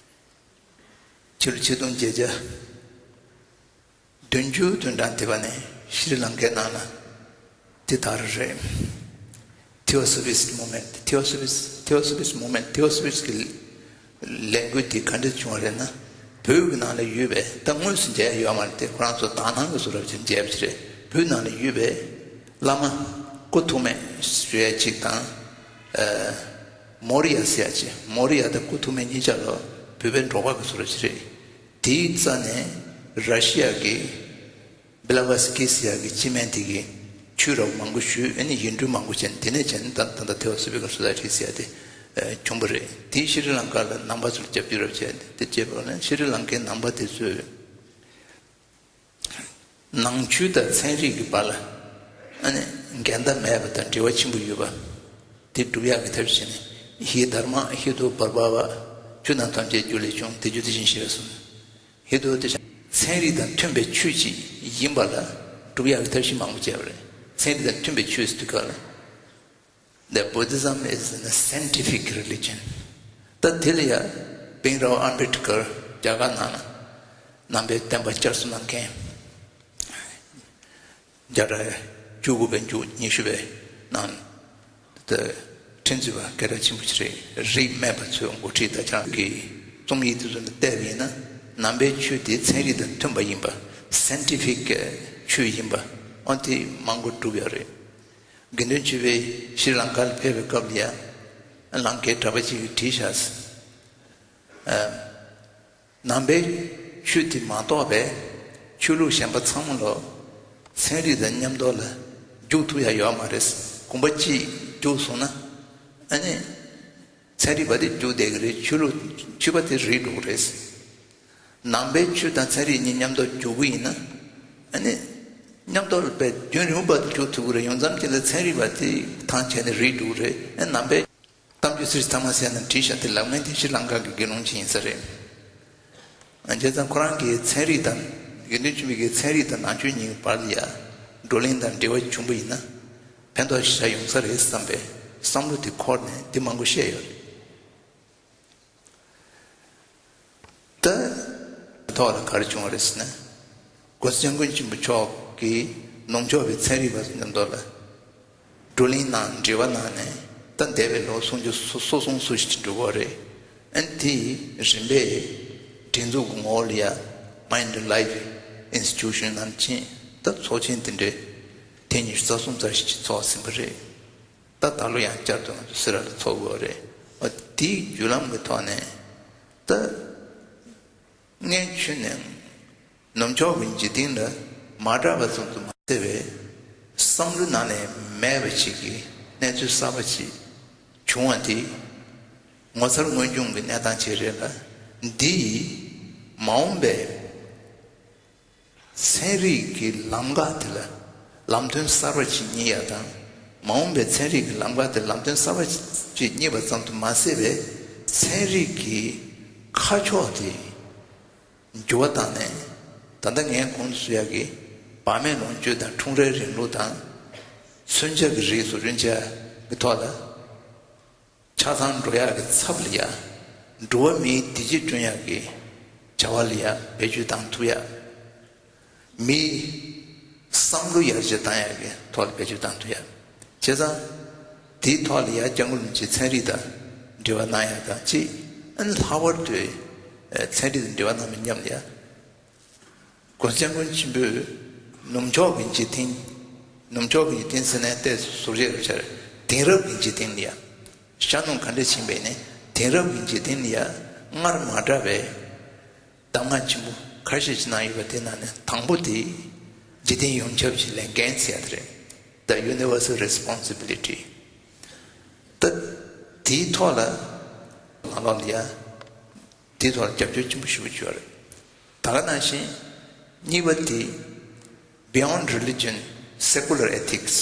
ཕྱི་ལོ་ཆིག་སྟོང་བརྒྱད་བརྒྱ་བདུན་ཅུ་དོན་གྲངས་དེ་བ་ནས་ཤྲི་ལང་ཀའི་ནང་ལ་དེ་ལྟར་རེད། Theosophists movement, Theosophists, Theosophists movement, Theosophists གི་ལས་འགུལ་དེ་ག་འདྲ་བྱུང་བ་རེད་ན། བོད་ཀྱི་ནང་ལ་ཡོད་པའི་ད་དངོས་སུ་མཇལ་ཡོད་མ་རེད་དེ། ཁོ་རང་ཚོ་དག་སྣང་གི་བཟོ་འདྲ་ཅིག་མཇལ་བ་ཞིག་རེད། བོད་ནང་ལ་ཡོད་པའི་བླ་མ་སྐུ་ཐོགས་མེད་ཞུ་ཡ་གཅིག་དང་། ཨ། མོ་རི་ཡ་ཟེར་ཡ་གཅིག་མོ་རི་ཡ་དང་སྐུ་ཐོགས་མེད་གཉིས་ཆ་ལ་བོད་པའི་འབྲོག་པ་གི་བཟོ་འདྲ་ཅིག་རེད། དེའི་རྩ་ནས་ར་ཤི་ཡ་གི་བི་ལ་ཝ་སི་ཀི་ཟེར་ཡ་གི་སྤྱི་སྨན་དེ་གིས་ཆོས་རབ་མང་པོ་ཞུས། ཨ་ནི་ཡིག་འབྲུ་མང་པོ་བྱས་ནས་དེ་ནས་བྱས་ནས་ད་ད་ལྟ་ཐེའོ་སོ་ཕི་ཀལ་སོ་སའི་ཊི་ཟེར་ཡ་དེ་བྱུང་བ་རེད། དེ་ཤྲི་ལང་ཀ་ལ་ནང་པ་ཚོར་རྒྱབ་སྐྱོར་རབ་བྱས་ཏེ། དེ་བྱས་པ་ནི་ཤྲི་ལང་ཀའི་ནང་པ་དེ་ཚོས་ནང་ཆོས་དང་ཚན་རིག་གི་བར་ལ་ཨ་ནི་འགལ་ཟླ་མེད་པ་དང་འབྲེལ་བ་ཆེན་པོ་ཡོད་པ་དེ་སྒྲུབ་ཡག་གི་ཐབས་ཤེས་ནི། ཧི་དྷརྨ་ཧེ་ཏུ་བྷར་བྷ་བ། ཆོས་རྣམས་ཐམས་ཅད་རྒྱུ་ལས་བྱུང་། དེ་རྒྱུ་དེ་བཞིན་གཤེགས་པས་གསུངས། ཧེ་ཏུ་དེ་བཞིན་ཚན་རིག་དང་མཐུན་པའི་ཆོས་ཅིག་ཡིན་པ་ལ་སྒྲུབ་ཡག་གི་ཐབས་ཤེས་མང་པོ་བྱས་པ་རེད། ཚན་རིག་དང་མཐུན་པའི་ཆོས་ཟེར་དུས་སྐབས་ལ། The Buddhism is a scientific religion. ད་དེ་ལ་ཡ་བྷིམ་རའོ་ཨམ་བྷེད་ཀར་རྒྱ་གར་ནང་ལ་ནང་པའི་བསྟན་པ་བསྐྱར་གསོ་གནང་མཁན། བརྒྱ་ཕྲག་བཅུ་དགུ་པའི་མཇུག་ཉི་ཤུ་པའི་ནང་དུ་ཁྲིམས་རྩོད་པ་སྐད་གྲགས་ཆེན་པོ་ཞིག་རེད། རིགས་སྨན་པ་ཚོའི་འགོ་ཁྲིད་དང་། ཁྱེད་རང་གི་རྩོམ་ཡིག་དེ་ཚོ་ལ་བལྟས་པ་ཡིན་ན་ནང་པའི་ཆོས་དེ་ཚན་རིག་དང་མཐུན་པ་ཡིན་པ། སའེན་ཊི་ཕིག་ཆོས་ཡིན་པ། འོ་དེ་མང་པོ་བསྒྲུབས་ཡོད་རེད། དགེ་འདུན་ཆོས་པས་ཤྲི་ལང་ཀ་ལ་ཕེབས་པའི་སྐབས་ལ་ཡ། ལང་ཀའི་གྲྭ་པ་ཅིག་གིས་བྲིས་བཞག་ནང་པའི་ཆོས་དེ་མ་གཏོགས་པའི་ཆོས་ལུགས་གཞན་པ་ཚང་མ་ལོ་ཚན་རིག་དང་མཉམ་དུ་ལ་འཇུག་ཐུབ་ཡ་ཡོད་མ་རེད། གོམ་པ་གཅིག་རྒྱུགས་སོང་ན་ཨ་ནི་ཚན་རིག་པ་དེ་རྒྱུགས་བསྡད་ཀྱི་རེད། ཆོས་ལུགས་ཆོས་པ་དེ་རིལ་འགྲོ་གི་རེད། ནང་པའི་ཆོས་དང་ཚན་རིག་གཉིས་མཉམ་དུ་འཇུག་གི་ཡིན་ན་ཨ་ནི་མཉམ་དུ་ལ་པའི་རྒྱུན་རིང་པོ་བར་དུ་འཇུག་ཐུབ་ཀྱི་རེད། ཡང་མཚམས་ཅིག་ལ་ཚན་རིག་པ་དེ་ཐང་ཆད་ནས་རིལ་འགྲོ་གི་རེད། ཨ་ནང་པའི་གཏམ་རྒྱུད་སིལ་ཐ་མ་ཟེར་ན་བྲིས་ཤག་དེ་ལབ་མཁན་དེ་ཤྲི་ལང་ཀ་གི་དགེ་སློང་ཅིག་ཡིན་ས་རེད། བྱས་ཙང་ཁོ་རང་གིས་ཚན་རིག་དང་། དགེ་འདུན་ཆོས་པའི་གིས་ཚན་རིག་དང་ནང་ཆོས་གཉིས་ཀྱི་བར་ལ་ཡ་བགྲོ་གླེང་དང་འབྲེལ་བ་བྱུང་པ་ཡིན་ན་ཕན་ཐོགས་ཤིག་ཆགས་ཡོང་ས་རེད་བསམ་པའི་བསམ་བློ་དེ་འཁོར་ནས་དེ་མང་པོ་བཤད་ཡོད་རེད། ད། ཐོག་ལ་ག་རེ་བྱུང་བ་རེད་ཟེར་ན།༸གོང་ས་༸སྐྱབས་མགོན་ཆེན་པོ་མཆོག་གིས་ནུབ་ཕྱོགས་པའི་ཚན་རིག་པ་ཚོ་མཉམ་དུ་ལ་བགྲོ་གླེང་གནང་། འབྲེལ་བ་གནང་ནས་ད་འདས་པའི་ལོ་སུམ་ཅུ་སོ་སོ་སོ་སོ་ཞིག་འགྲོ་གི་རེད། ཨ་ནི་དེའི་རིམ་པས་སྒྲིག་འཛུགས་ཀྱི་ངོ་བོ་ལ་ཡ་Mind Life Institution ནང་ཕྱིན། ད་ཚོགས་ཆེན་དེ་འདྲའི་ཐེངས་ཉི་ཤུ་རྩ་གསུམ་ཙམ་ཞིག་ཅིག་ཚོགས་ཟིན་པ་རེད། ད་ད་ལོ་ཡང་བསྐྱར་དུ་ང་ཚོ་སི་ར་ལ་ཚོགས་དགོས་རེད། འོ་དེའི་བརྒྱུད་ལམ་གྱི་ཐོག་ནས་ད་སྔོན་ཆད་ནས་ནུབ་ཕྱོགས་ཀྱི་འཇིག་རྟེན་ལ་མ་གྲགས་པ་ཙམ་དུ་མ་ཟད་པའི་བསམ་བློ་ནང་ནས་མེད་པ་ཞིག་གི་གནས་ཚུལ་གསར་པ་ཞིག་བྱུང་བ་དེ་ངོ་མཚར་ངོས་སྐྱོང་གི་གནས་སྟངས་ཅིག་རེད་ལ། འདི་ཡིས་མ་འོངས་པའི་ཚན་རིག་གི་ལམ་ཁ་དེ་ལ་ལམ་སྟོན་གསར་པ་ཅིག་རྙེད་ཡ་དང་། མ་འོངས་པའི་ཚན་རིག་གི་ལམ་ཁ་དེ་ལམ་སྟོན་གསར་པ་ཅིག་རྙེད་པ་ཙམ་དུ་མ་ཟད་པའི་ཚན་རིག་གི་ཁ་ཕྱོགས་དེ་འགྱུར་བ་བཏང་ནས། ད་ལྟ་ངས་གོང་དུ་ཞུ་ཡ་གི་བག་མེད་ལོངས་སྤྱོད་དང་འཁྲུངས་རའི་རིང་ལུགས་དང་། མཚོན་ཆ་གི་རིགས་སུ་རུན་ཆ་གི་ཐོག་ལ། ཆ་ཚང་འགྲོ་ཡག་གི་ཚབ་ལ་ཡ། འགྲོ་བ་མིའི་བདེ་སྐྱིད་བསྐྲུན་ཡག་གི་བྱ་བ་ལ་ཡ་བེད་སྤྱོད་བཏང་ཐུབ་ཡ། མིའི་བསམ་བློ་ཡར་རྒྱས་བཏང་ཡག་གི་ཐོག་ལ་བེད་སྤྱོད་བཏང་ཐུབ་ཡ། བྱས་ཙང་དེའི་ཐོག་ལ་ཡ་སྐྱབས་མགོན་རིན་པོ་ཆེ་ཚན་རིག་དང་འབྲེལ་བ་གནང་ཡག་དང་གཅིག་ཨ་ནི་ལྷག་པར་དུ་ཚན་རིག་དང་འབྲེལ་བ་གནང་བའི་མཉམ་ལ་ཡ། ༸གོང་ས་༸སྐྱབས་མགོན་ཆེན་པོས་ནུབ་ཕྱོགས་ཀྱི་འཇིག་རྟེན། ནུབ་ཕྱོགས་ཀྱི་འཇིག་རྟེན་ཟེར་ནས་ཏོག་ཙམ་ཟུར་བཞག་རེད་བྱས། དེང་རབས་ཀྱི་འཇིག་རྟེན་ལ་ཡ། ཤར་ནུབ་ག་འདྲ་ཕྱིན་པ་ཡིན་ནའི་དེང་རབས་ཀྱི་འཇིག་རྟེན་ལ་ཡ་སྔར་མ་འདྲ་བའི་གདམས་ངག་ཆེན་པོ་ཁ་ཤས་ཤིག་གནང་ཡོད་པ་དེ་ནང་ནས་དང་པོ་དེ་འཇིག་རྟེན་ཡོངས་ཁྱབ་ཀྱི་ལས་འགན་ཟེར་ཡ་དེ་རེད། The Universal Responsibility. ད་དེའི་ཐོག་ལ་ནང་ལོགས་ལ་ཡ། དེའི་ཐོག་ལ་རྒྱབ་སྐྱོར་ཆེན་པོ་ཞེ་པོ་བྱས་ཡོད་རེད། ད་ག་ནང་བཞིན་གཉིས་པ་དེ་Beyond Religion, Secular Ethics.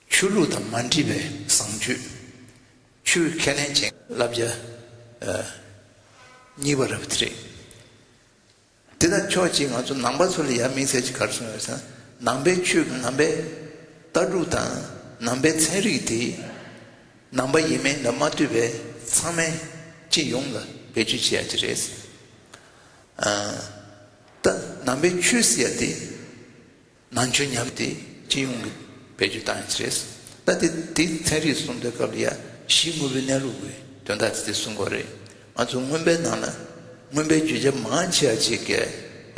ཆོས་ལུགས་དང་མ་འདྲེས་པའི་བཟང་སྤྱོད། ཆོས་ཁས་ལེན་བྱེད་བསླབ་བྱ་ཨ་གཉིས་པ་རེད་པ་དེ་རེད། དེ་དང་ཕྱོགས་གཅིག་ང་ཚོ་ནང་པ་ཚོ་ལ་ཡང་དམིགས་བསལ་གྱི་ག་རེ་གསུངས་ཡོད་ཟེར་ན། ནང་པའི་ཆོས་ཀྱི་ནང་པའི་ལྟ་གྲུབ་དང་ནང་པའི་ཚན་རིག་དེ་ནང་པ་ཡིན་མིན་ལ་མ་ལྟོས་པའི་ཚང་མས་སྤྱི་ཡོངས་ལ་བེད་སྤྱོད་བྱེད་ཡ་ཅིག་རེད། ཨ་ད་ནང་པའི་ཆོས་ཟེར་ཡ་དེ་ནང་ཆོས་མཉམ་དེ་སྤྱི་ཡོངས་ཀྱི་བེད་སྤྱོད་བཏང་ཡ་ཅིག་རེད། ད་དེ་དེ་ཚན་རིག་གསུམ་དེ་སྐབས་ལ་ཡ་གཞི་དངོས་པོའི་གནས་ལུགས་ཀྱི་དོན་དག་དེ་དེ་གསུང་དགོས་རེད། ང་ཚོ་མངོན་པའི་ནང་ལ་མངོན་པའི་བརྗོད་བྱ་མང་ཆེ་བ་ཅིག་གིས་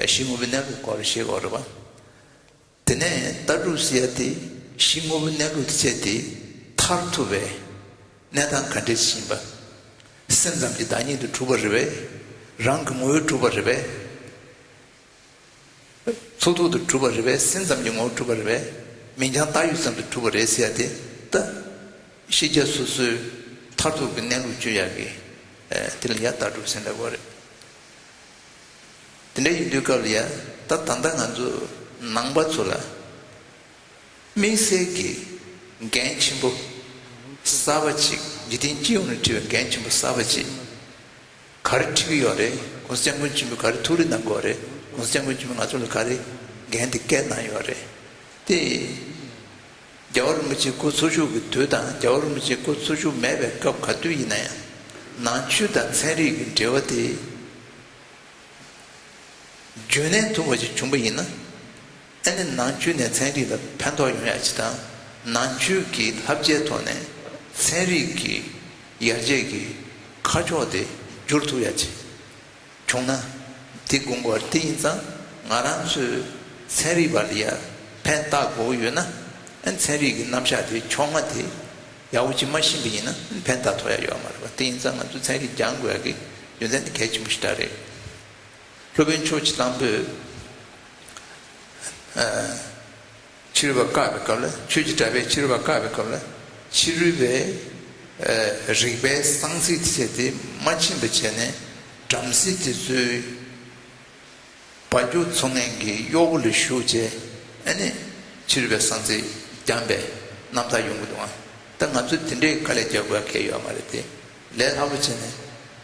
གཞི་དངོས་པོའི་གནས་ལུགས་སྐོར་བཤད་དགོས་རེད་པ། དེ་ནས་ལྟ་གྲུབ་ཟེར་ཡ་དེ་གཞི་དངོས་པོའི་གནས་ལུགས་དེ་བྱས་ཏེ་མཐར་ཐུག་པའི་གནས་སྟངས་ག་འདྲས་ཤིག་ཡིན་པ། སེམས་ཙམ་གྱི་བདག་ཉིད་དུ་གྲུབ་པ་རེད་པས། རང་གི་ངོ་བོས་གྲུབ་པ་རེད་པས། ཚོགས་རྫོགས་སུ་གྲུབ་པ་རེད་པས། སེམས་ཙམ་གྱི་ངོ་བོར་གྲུབ་པ་རེད་པས། མིང་རྐྱང་བཏགས་ཡོད་ཙམ་དུ་གྲུབ་པ་རེད་ཟེར་ཡ་དེ་ད་ཤེས་བྱ་སོ་སོའི་མཐར་ཐུག་གི་གནས་ལུགས་བཅོས་ཡག་གི་ཨ་དེ་ལ་ཡ་ལྟ་གྲུབ་ཟེར་འདྲ་བོ་རེད། དེ་འདྲ་ཡིན་དུས་སྐབས་ལ་ཡ་ད་ད་ལྟ་ང་ཚོ་ནང་པ་ཚོ་ལ་དམིགས་བསལ་གྱི་འགན་ཆེན་པོ་གསར་པ་ཅིག་འཇིག་རྟེན་སྤྱི་ཡོངས་ནས་འཁྲི་བའི་འགན་ཆེན་པོ་གསར་པ་ཅིག་ག་རེ་འཁྲི་གི་ཡོད་རེད། ༸གོང་ས་༸སྐྱབས་མགོན་ཆེན་པོས་ག་རེ་ཐུགས་རེ་གནང་གི་ཡོད་རེད། ༸གོང་ས་༸སྐྱབས་མགོན་ཆེན་པོས་ང་ཚོ་ལ་ག་རེ་འགན་དེ་བཀལ་གནང་ཡོད་རེད། དེ་རྒྱལ་བ་རིན་པོ་ཆེ་སྐུ་འཚོ་བཞུགས་ཀྱི་དུས་དང་རྒྱལ་བ་རིན་པོ་ཆེ་སྐུ་འཚོ་བཞུགས་མེད་པའི་སྐབས་ག་དུས་ཡིན་ན་ཡང་ནང་ཆོས་དང་ཚན་རིག་གི་འབྲེལ་བ་དེ་རྒྱུན་གནས་ཐུབ་པ་ཞིག་བྱུང་པ་ཡིན་ན། ཨ་ནི་ནང་ཆོས་ནས་ཚན་རིག་ལ་ཕན་ཐོགས་ཡོང་ཡ་ཅིག་དང་། ནང་ཆོས་ཀྱི་བསླབ་བྱའི་ཐོག་ནས་ཚན་རིག་གི་ཡར་རྒྱས་ཀྱི་ཁ་ཕྱོགས་དེ་བསྒྱུར་ཐུབ་ཡ་ཅིག་བྱུང་ན། དེ་དགོངས་པ་དེ་ཡིན་ཙང་ང་རང་ཚོས་ཚན་རིག་པ་ལ་ཡ་ཕན་བཏགས་དགོས་ཡོད་ན། ཨ་ནི་ཚན་རིག་གི་རྣམ་གཞག་དེ་ཕྱོགས་སྔ་དེ་ཡག་པོ་ཅིག་མ་ཤེས་པ་ཡིན་ན་ཕན་བཏགས་ཐུབ་ཡ་ཡོད་མ་རེད་པ། དེ་ཡིན་ཙང་ང་ཚོས་ཚན་རིག་སྦྱང་དགོས་ཡ་གི་རྒྱུ་མཚན་དེ་གལ་ཆེན་པོ་ཞིག་རེད། སློབ་དཔོན་ཆོས་ཀྱི་གླང་པོས། ཨ་ཕྱི་རོལ་པ་བཀག་པའི་སྐབས་ལ། ཆོས་ཀྱི་གྲགས་པས་ཕྱི་རོལ་པ་བཀག་པའི་སྐབས་ལ། ཕྱི་རོལ་པའི་ཨ་རིག་པའི་གསང་ཚིག་དེ་བྱས་ཏེ་མ་ཕྱིན་པ་བྱས་ནས་བྲམ་ཟེ་དེ་ཚོའི་བ་ཕྱུགས་འཚོ་མཁན་གྱི་གཡོག་པོ་ལ་ཞུགས་བྱས། ཨ་ནི་ཕྱི་རོལ་པའི་གསང་ཚིག་སྦྱངས་པའི་རྣམ་ཐར་ཡོང་གི་འདུག་ཨ། ད་ང་ཚོས་དེ་འདྲའི་དཀའ་ལས་རྒྱག་དགོས་གལ་ཡོད་མ་རེད་དེ། ལས་སླ་པོ་བྱས་ནས་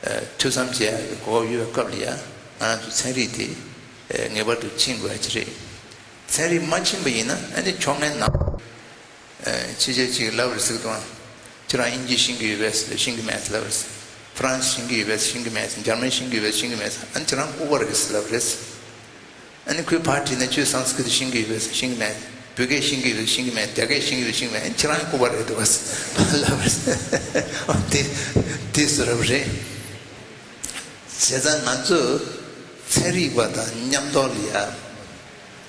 ཨ་ཐུགས་བསམ་བཞེས་ཡག་གི་གོ་སྐབས་ཡོད་པའི་སྐབས་ལ་ཡ། ང་རང་ཚོ་ཚན་རིག་དེ་ཨ་ངེས་པར་དུ་ཕྱིན་དགོས་ཡ་ཅིག་རེད། ཚན་རིག་མ་ཕྱིན་པ་ཡིན་ན་ཨ་ནི་ཕྱོགས་སྔའི་ནང་ཨ་ཕྱི་རྒྱལ་ཅིག་ལབ་རེད་ཟེར་གི་འདུག་ཨ། ཁྱེད་རང་དབྱིན་ཇི་ཤེས་ཀྱི་ཡོད་པས་ཤེས་ཀྱི་མེད་ལབ་རེད། ཧྥ་རན་སི་ཤེས་ཀྱི་ཡོད་པས་ཤེས་ཀྱི་མེད། འཇར་མན་ཤེས་ཀྱི་ཡོད་པས་ཤེས་ཀྱི་མེད། ཨ་ནི་ཁྱེད་རང་ལྐུགས་པ་རེད་ལབ་རེད། ཨ་ནི་ཁོས་ཕར་དྲིས་ན་ཁྱོད་སཾ་སྐྲྀཏ་ཤེས་ཀྱི་ཡོད་པས་ཤེས་ཀྱི་མེད། བོད་སྐད་ཤེས་ཀྱི་ཡོད་པས་ཤེས་ཀྱི་མེད། རྒྱ་སྐད་ཤེས་ཀྱི་ཡོད་པས་ཤེས་ཀྱི་མེད། ཨ་ནི་ཁྱེད་རང་ལྐུགས་པ་རེད་འདུག་ལབ་རེད། ཨ་དེ་དེ་ཟེར་བ་རེད། བྱས་ཙང་ང་ཚོས་ཚན་རིག་པ་དང་མཉམ་དུ་ལ་ཡ་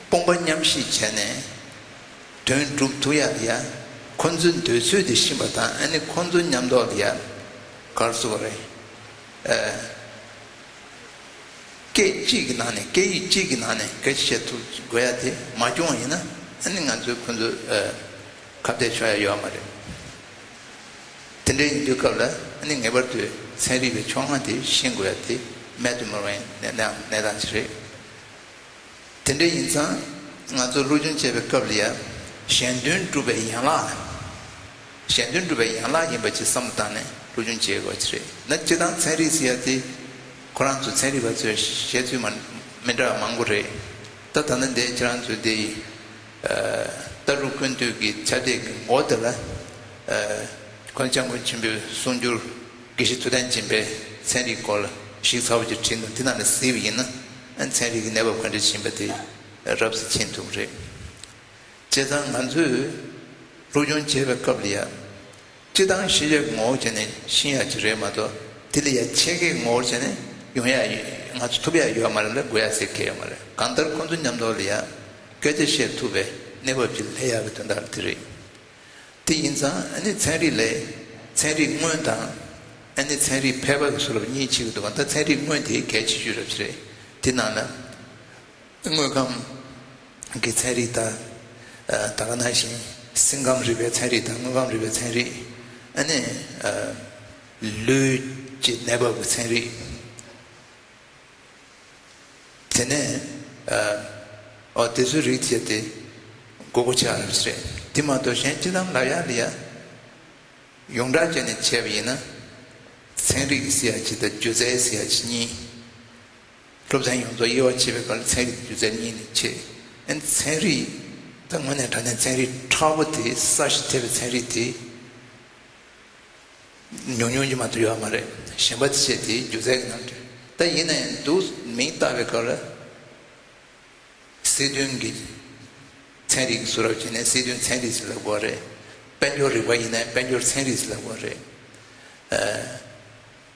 དཔུང་པ་མཉམ་གཤིབ་བྱས་ནས། དོན་སྒྲུབ་ཐུབ་ཡག་ལ་ཡ་ཁོ་ཚོའི་འདོད་ཚུལ་དེ་ཤེས་པ་དང་། ཨ་ནི་ཁོ་ཚོ་མཉམ་དུ་ལ་ཡ་ག་རེ་ཟེར་དགོས་རེད། ཨ་སྐད་གཅིག་གི་ནང་ནས་སྐད་ཡིག་གཅིག་གི་ནང་ནས་སྐད་ཆ་བཤད་ཐུབ་དགོས་ཡ་དེ་མ་བྱུང་བ་ཡིན་ན། ཨ་ནི་ང་ཚོས་ཁོ་ཚོ་ཨ་ཁ་གཏད་གཅོག་ཡ་ཡོད་མ་རེད། དེ་འདྲ་ཡིན་དུས་སྐབས་ལ་ཨ་ནི་ངེས་པར་དུ་ཚན་རིག་པའི་ཕྱོགས་སྔ་དེ་ཤེས་དགོས་ཡ་དེ་མེད་དུ་མི་རུང་བའི་གནས་གནས་སྟངས་ཤིག་རེད། དེ་འདྲ་ཡིན་ཙང་ང་ཚོ་སློབ་སྦྱོང་བྱེད་པའི་སྐབས་ལ་ཡ་གཞན་དོན་སྒྲུབ་པའི་ཡན་ལག་གཞན་དོན་སྒྲུབ་པའི་ཡན་ལག་ཡིན་པ་ཅིག་བསམ་བློ་བཏང་ནས་སློབ་སྦྱོང་བྱེད་དགོས་ཀྱི་རེད། ན་སྤྱིར་བཏང་ཚན་རིག་ཟེར་ཡ་དེ་ཁོ་རང་ཚོ་ཚན་རིག་པ་ཚོས་བཤད་ཚུལ་མ་མི་འདྲ་བ་མང་པོ་རེད། ད་ད་ནི་འདི་ཁྱེད་རང་ཚོ་འདི་ཡི་ཨ་ལྟ་གྲུབ་ཀུན་བཏུས་ཀྱི་ཕྱག་དེབ་ཀྱི་མགོ་དེ་ལ་ཨ་༸གོང་ས་༸སྐྱབས་མགོན་ཆེན་པོའི་གསུང་སྒྱུར་དགེ་བཤེས་ཐུབ་བསྟན་སྦྱིན་པས་ཚན་རིག་སྐོར་ལ་ཞིབ་ཚགས་པོ་ཅིག་བྲིས་འདུག་འདི་ནང་ནས་གཟིགས་པ་ཡིན་ན། ཨ་ཚན་རིག་གི་གནས་བབ་ག་འདྲ་ཕྱིན་པ་དེ་རབ་ཙམ་མཁྱེན་ཐུབ་ཀྱི་རེད། བྱས་ཙང་ང་ཚོས་སློབ་སྦྱོང་བྱེད་པའི་སྐབས་ལ་ཡ། སྤྱིར་བཏང་ཤེས་བྱའི་ངོ་བོ་བྱས་ནས་ཤེས་ཡ་ཅིག་རེད་མ་གཏོགས། དེ་ལ་ཡ་ཆེད་མཁས་ངོ་བོར་བྱས་ནས་ ཡོང་ཡ་ཡོད། ང་ཚོ་ཐུབ་ཡ་ཡོད་མ་རེད་ལ། དགོས་ཡ་ཟེར་གལ་ཡོད་མ་རེད། གང་ལྟར་ཁོང་ཚོ་མཉམ་དུ་ལ་ཡ་སྐད་ཆ་བཤད་ཐུབ་པའི་གནས་བབ་ཅིག་སླེབས་ཡག་གི་དོན་དག་དེ་རེད། དེ་ཡིན་ཙང་ཨ་ནི་ཚན་རིག་ལས་ཚན་རིག་དངོས་དང་ཨ་ནི་ཚན་རིག་ཕལ་པ་གི་བཟོ་འདྲ་གཉིས་ཕྱེ་གི་འདུག་ག་ད་ཚན་རིག་དངོས་དེ་གལ་ཆེ་ཤོས་རབ་ཅིག་རེད། དེ་ནང་ལ་དངོས་ཁམས་ཀྱི་ཚན་རིག་དང་། ཨ་ད་ག་ནང་བཞིན་སེམས་ཁམས་རིག་པའི་ཚན་རིག་དང་། དངོས་ཁམས་རིག་པའི་ཚན་རིག་ཨ་ནི་ཨ་ལུས་ཀྱི་གནས་བབ་ཀྱི་ཚན་རིག་དེ་ནས་ཨ་ཨོ་དེ་ཚོའི་རིགས་བྱས་ཏེ་དགོས་མཁོ་ཆེ་བ་རེད། དེ་མ་གཏོགས་གཞན་སྤྱིར་བཏང་ལབ་ཡ་ལ་ཡ་ཡོངས་གྲགས་བྱས་ནས་བྱས་པ་ཡིན་ན། ཚན་རིག་ཟེར་ཡ་གཅིག་དང་སྒྱུ་རྩལ་ཟེར་ཡ་གཅིག་གཉིས། སློབ་ཚན་ཡོངས་རྫོགས་དབྱེ་བ་ཕྱེ་བའི་སྐབས་ལ་ཚན་རིག་སྒྱུ་རྩལ་གཉིས་ནས་ཕྱེ། ཨ་ནི་ཚན་རིག་ད་དངོས་གནས་དྲང་གནས་ཚན་རིག་མཁྲེགས་པོ་དེ། ས་གཞི་ཐེབས་པའི་ཚན་རིག་དེ་ཉུང་ཉུང་ཅིག་མ་གཏོགས་ཡོད་མ་རེད། གཞན་པ་དེ་བྱས་དེ་སྒྱུ་རྩལ་གྱི་ནང་དོན། ད་ཡིན་ན་ཡང་འདུག་མིང་བཏགས་པའི་སྐབས་ལ། སྲིད་དོན་གྱི་ཚན་རིག་བཟོ་འདྲ་བྱས་ནས་སྲིད་དོན་ཚན་རིག་ཟེར་ལབ་དགོས་རེད། དཔལ་འབྱོར་རིག་པ་ཡིན་ན་དཔལ་འབྱོར་ཚན་རིག་ཟེར་ལབ་དགོས་རེད། ཨ་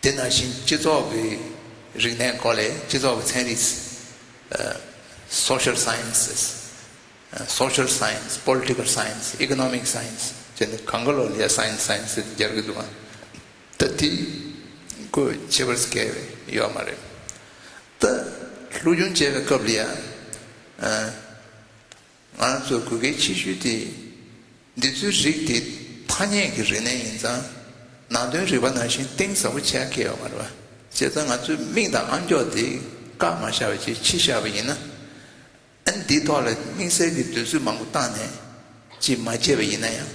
དེ་ནང་བཞིན་སྤྱི་ཚོགས་ཀྱི་རིག་གནས་སྐོར་ལ་སྤྱི་ཚོགས་ཀྱི་ཚན་རིག་ཨ་social sciences། ཨ་social science, political science, economic science བྱས་ནས་གང་ག་ལོག་ལ་ཡ་science, science ཟེར་སྦྱར་གྱི་འདུག་ག་ད་དེ་ཁོ་ཁྱད་པར་གལ་ཡོད་མ་རེད། ད་སློབ་སྦྱོང་བྱེད་པའི་སྐབས་ལ་ཡ་ཨ་ང་རང་ཚོ་དགོས་གལ་ཆེ་ཤོས་དེ། འདི་ཚོའི་རིགས་དེ་ཐ་སྙད་ཀྱི་རིག་གནས་ཡིན་ཙང་། ནང་དོན་རིག་པ་ནང་བཞིན་གཏིང་ཟབ་པོ་བྱེད་ཡ་གལ་ཡོད་མ་རེད་པ། བྱས་ཙང་ང་ཚོས་མིང་དང་ཨ་མཆོག་དེ་བཀག་མ་བཞག་པ་བྱས་ཕྱེ་བཞག་པ་ཡིན་ན། ཨ་ནི་འདིའི་ཐོག་ལ་དམིགས་བསལ་གྱི་འདོད་ཚུལ་མང་པོ་བཏང་ནས་ཅིག་མ་བྱས་པ་ཡིན་ན་ཡང་།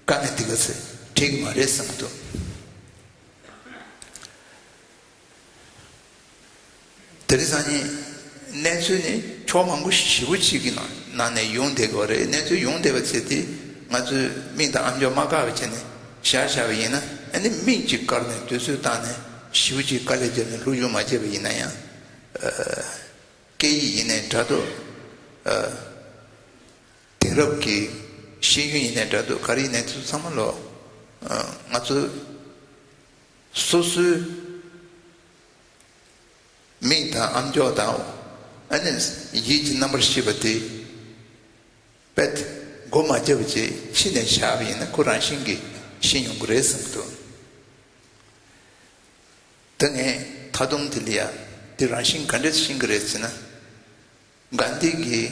དཀའ་ངལ་འདི་ག་ཚོད་འཕྲད་ཀྱི་མ་རེད་བསམ་གྱི་འདུག་དེ་རིང་སང་ཉིན་གནས་ཚུལ་ནི་ཕྱོགས་མང་པོ་ཞེ་པོ་ཅིག་གི་ནང་ནང་ནས་ཡོང་བསྡད་ཀྱི་ཡོད་རེད། གནས་ཚུལ་ཡོང་བསྡད་པ་བྱས་ཏེ་ང་ཚོས་མིང་དང་ཨ་མཆོག་མ་བཀག་པ་བྱས་ནས་བཞག་བཞག་པ་ཡིན་ན། ཨ་ནི་མིང་གཅིག་བཀར་ནས་འདོད་ཚུལ་བཏང་ནས་ཞེ་པོ་ཅིག་དཀའ་ལས་བརྒྱབ་ནས་སློབ་སྦྱོང་མ་བྱས་པ་ཡིན་ན་ཡང་། ཨ་སྐད་ཡིག་ཡིན་ནའི་འདྲ་འདུག་ཨ་དེང་རབས་ཀྱི་ཤེས་ཡོན་ཡིན་ནའི་འདྲ་འདུག་ག་རེ་ཡིན་ནའི་དེ་ཚོ་ཚང་མ་ལོ། ཨ་ང་ཚོ་སོ་སོའི་མིང་དང་ཨ་མཆོག་དང་། ཨ་ནི་ཡིད་ཀྱི་རྣམ་པར་ཤེས་པ་དེ་དཔེ་སྒོ་མ་བརྒྱབ་བྱས་ཕྱི་ནས་བཞག་པ་ཡིན་ན་ཁོ་རང་བཞིན་གྱིས་ཤེས་ཡོང་གི་རེད་བསམ་གྱི་འདུག་ད་ངས་ད་དུང་དེ་ལ་ཡ་དེ་རང་བཞིན་ག་འདྲས་ཤེས་ཀྱི་རེད་ཟེར་ན། གྷན་དྷི་གིས་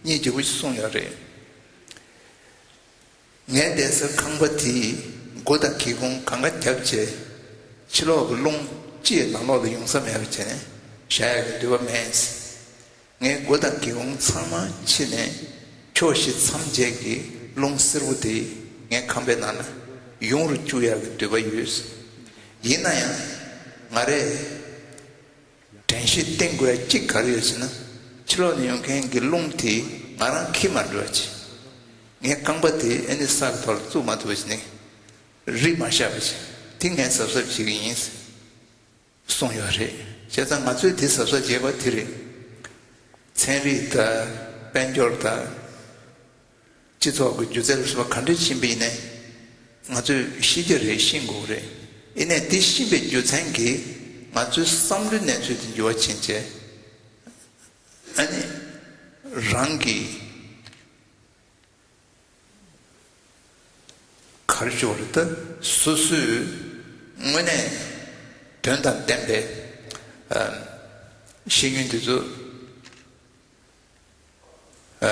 སྙིང་རྗེ་པོ་ཞིག་གསུངས་ཡོད་རེད། ངའི་བསྡད་སའི་ཁང་པ་དེའི་སྒོ་དང་སྒེའུ་ཁུང་གང་ག་བརྒྱབ་བྱས། ཕྱི་ལོགས་ཀྱི་རླུང་ཅི་ཡང་ནང་ལོགས་ལ་ཡོང་ས་མེད་པ་བྱས་ནས་བཞག་ཡག་གི་འདོད་པ་མེད། ངའི་སྒོ་དང་སྒེའུ་ཁུང་ཚང་མ་ཕྱེ་ནས་ཕྱོགས་བཞི་མཚམས་བཅད་ཀྱི་རླུང་བསེར་པོ་དེ་ངའི་ཁང་པའི་ནང་ལ་ཡོང་རུ་བཅུག་ཡག་གི་འདོད་པ་ཡོད། ཡིན་ན་ཡང་ང་རས་དྲན་ཤེས་བསྟེན་དགོས་ཡ་གཅིག་ག་རེ་ཡོད་ཟེར་ན། ཕྱི་ལོགས་ནས་ཡོང་མཁན་གྱི་རླུང་དེ་ང་རང་འཁྱེར་མ་འགྲོ་བ་བྱས། ངའི་རྐང་པ་དེ་ཨ་ནི་ས་གི་ཐོག་ལ་བཙུགས་མ་ཐུབ་པ་བྱས་ནས་རི་མ་བཞག་པ་བྱས། དེ་ངས་གཟབ་གཟབ་བྱེད་ཀྱི་ཡིན་གསུངས་ཡོད་རེད། བྱས་ཙང་ང་ཚོས་དེ་གཟབ་གཟབ་བྱེད་པ་དེ་རེད། ཚན་རིག་དང་དཔལ་འབྱོར་དང་། སྤྱི་ཚོགས་ཀྱི་སྒྱུ་རྩལ་སོགས་ག་འདྲ་ཕྱིན་པ་ཡིན་ནའི། ང་ཚོས་ཤེས་ཀྱི་རེད། ཤེས་དགོས་རེད། ཡིན་ནའི་དེ་ཤེས་པའི་རྒྱུ་མཚན་གྱིས་ང་ཚོའི་བསམ་བློའི་གནས་ཚུལ་དེ་འགྱུར་བ་ཕྱིན་བྱས། ཨ་ནི་རང་གི་ག་རེ་ཞུ་དགོས་རེད། ད་སོ་སོའི་དངོས་གནས་དོན་དང་ལྡན་པའི་ཨ་ཤེས་ཡོན་དེ་ཚོ་ཨ་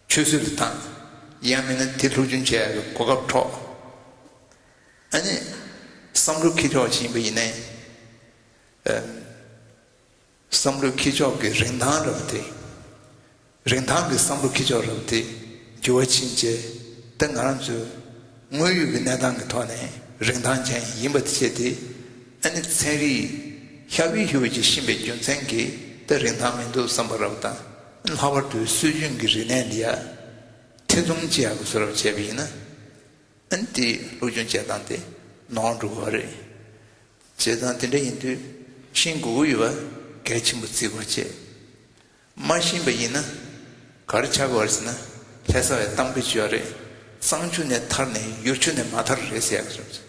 ཆུད་ཟོས་ལ་བཏང་། ཡང་མིན་ན་དེ་སློབ་སྦྱོང་བྱེད་ཡག་གི་གོ་སྐབས་འཕྲོག་ཨ་ནི་བསམ་བློ་འཁྱེར་ཕྱོགས་ཅིག་ཡིན་པ་ཡིན་ནའི། ཨ་བསམ་བློ་འཁྱེར་ཕྱོགས་ཀྱི་རིན་ཐང་རབ་དེ། རིན་ཐང་གི་བསམ་བློ་འཁྱེར་ཕྱོགས་རབ་དེ་འགྱུར་བ་ཕྱིན་བྱས། ད་ང་རང་ཚོའི་དངོས་ཡོད་ཀྱི་གནས་སྟངས་ཀྱི་ཐོག་ནས་རིན་ཐང་ཅན་ཡིན་པ་དེ་བྱས་ཏེ། ཨ་ནི་ཚན་རིག་ཧྲིལ་པོ་ཧྲིལ་པོ་ཅིག་ཤེས་པའི་རྒྱུ་མཚན་གྱིས་ད་རིན་ཐང་མི་འདུག་བསམ་པ་རབ་དང་། ལྷག་པར་དུ་སྲོལ་རྒྱུན་གྱི་རིག་གནས་འདི་ཡ་ཐེ་ཚོམ་ཅིག་ཡག་གི་བཟོ་འདྲ་བྱས་པ་ཡིན་ན། ཨ་ནི་དེ་སློབ་སྦྱོང་བྱེད་སྟངས་དེ་ནོར་འགྲོ་གི་རེད། བྱས་ཙང་དེ་འདྲ་ཡིན་དུས་ཤེས་དགོས་ཀྱི་ཡོད་པ་གལ་ཆེན་པོ་བརྩི་དགོས་བྱས། མ་ཤེས་པ་ཡིན་ན་ག་རེ་ཆགས་ཀྱི་ཡོད་རེད་ཟེར་ན། ལྷ་ས་བའི་གཏམ་དཔེ་ཅིག་ཡོད་རེད། གཙང་ཆུ་ནས་ཐར་ནས་ཡུར་ཆུ་ནས་མ་ཐར་རེད་ཟེར་ཡག་ཅིག་ཡོད་རེད།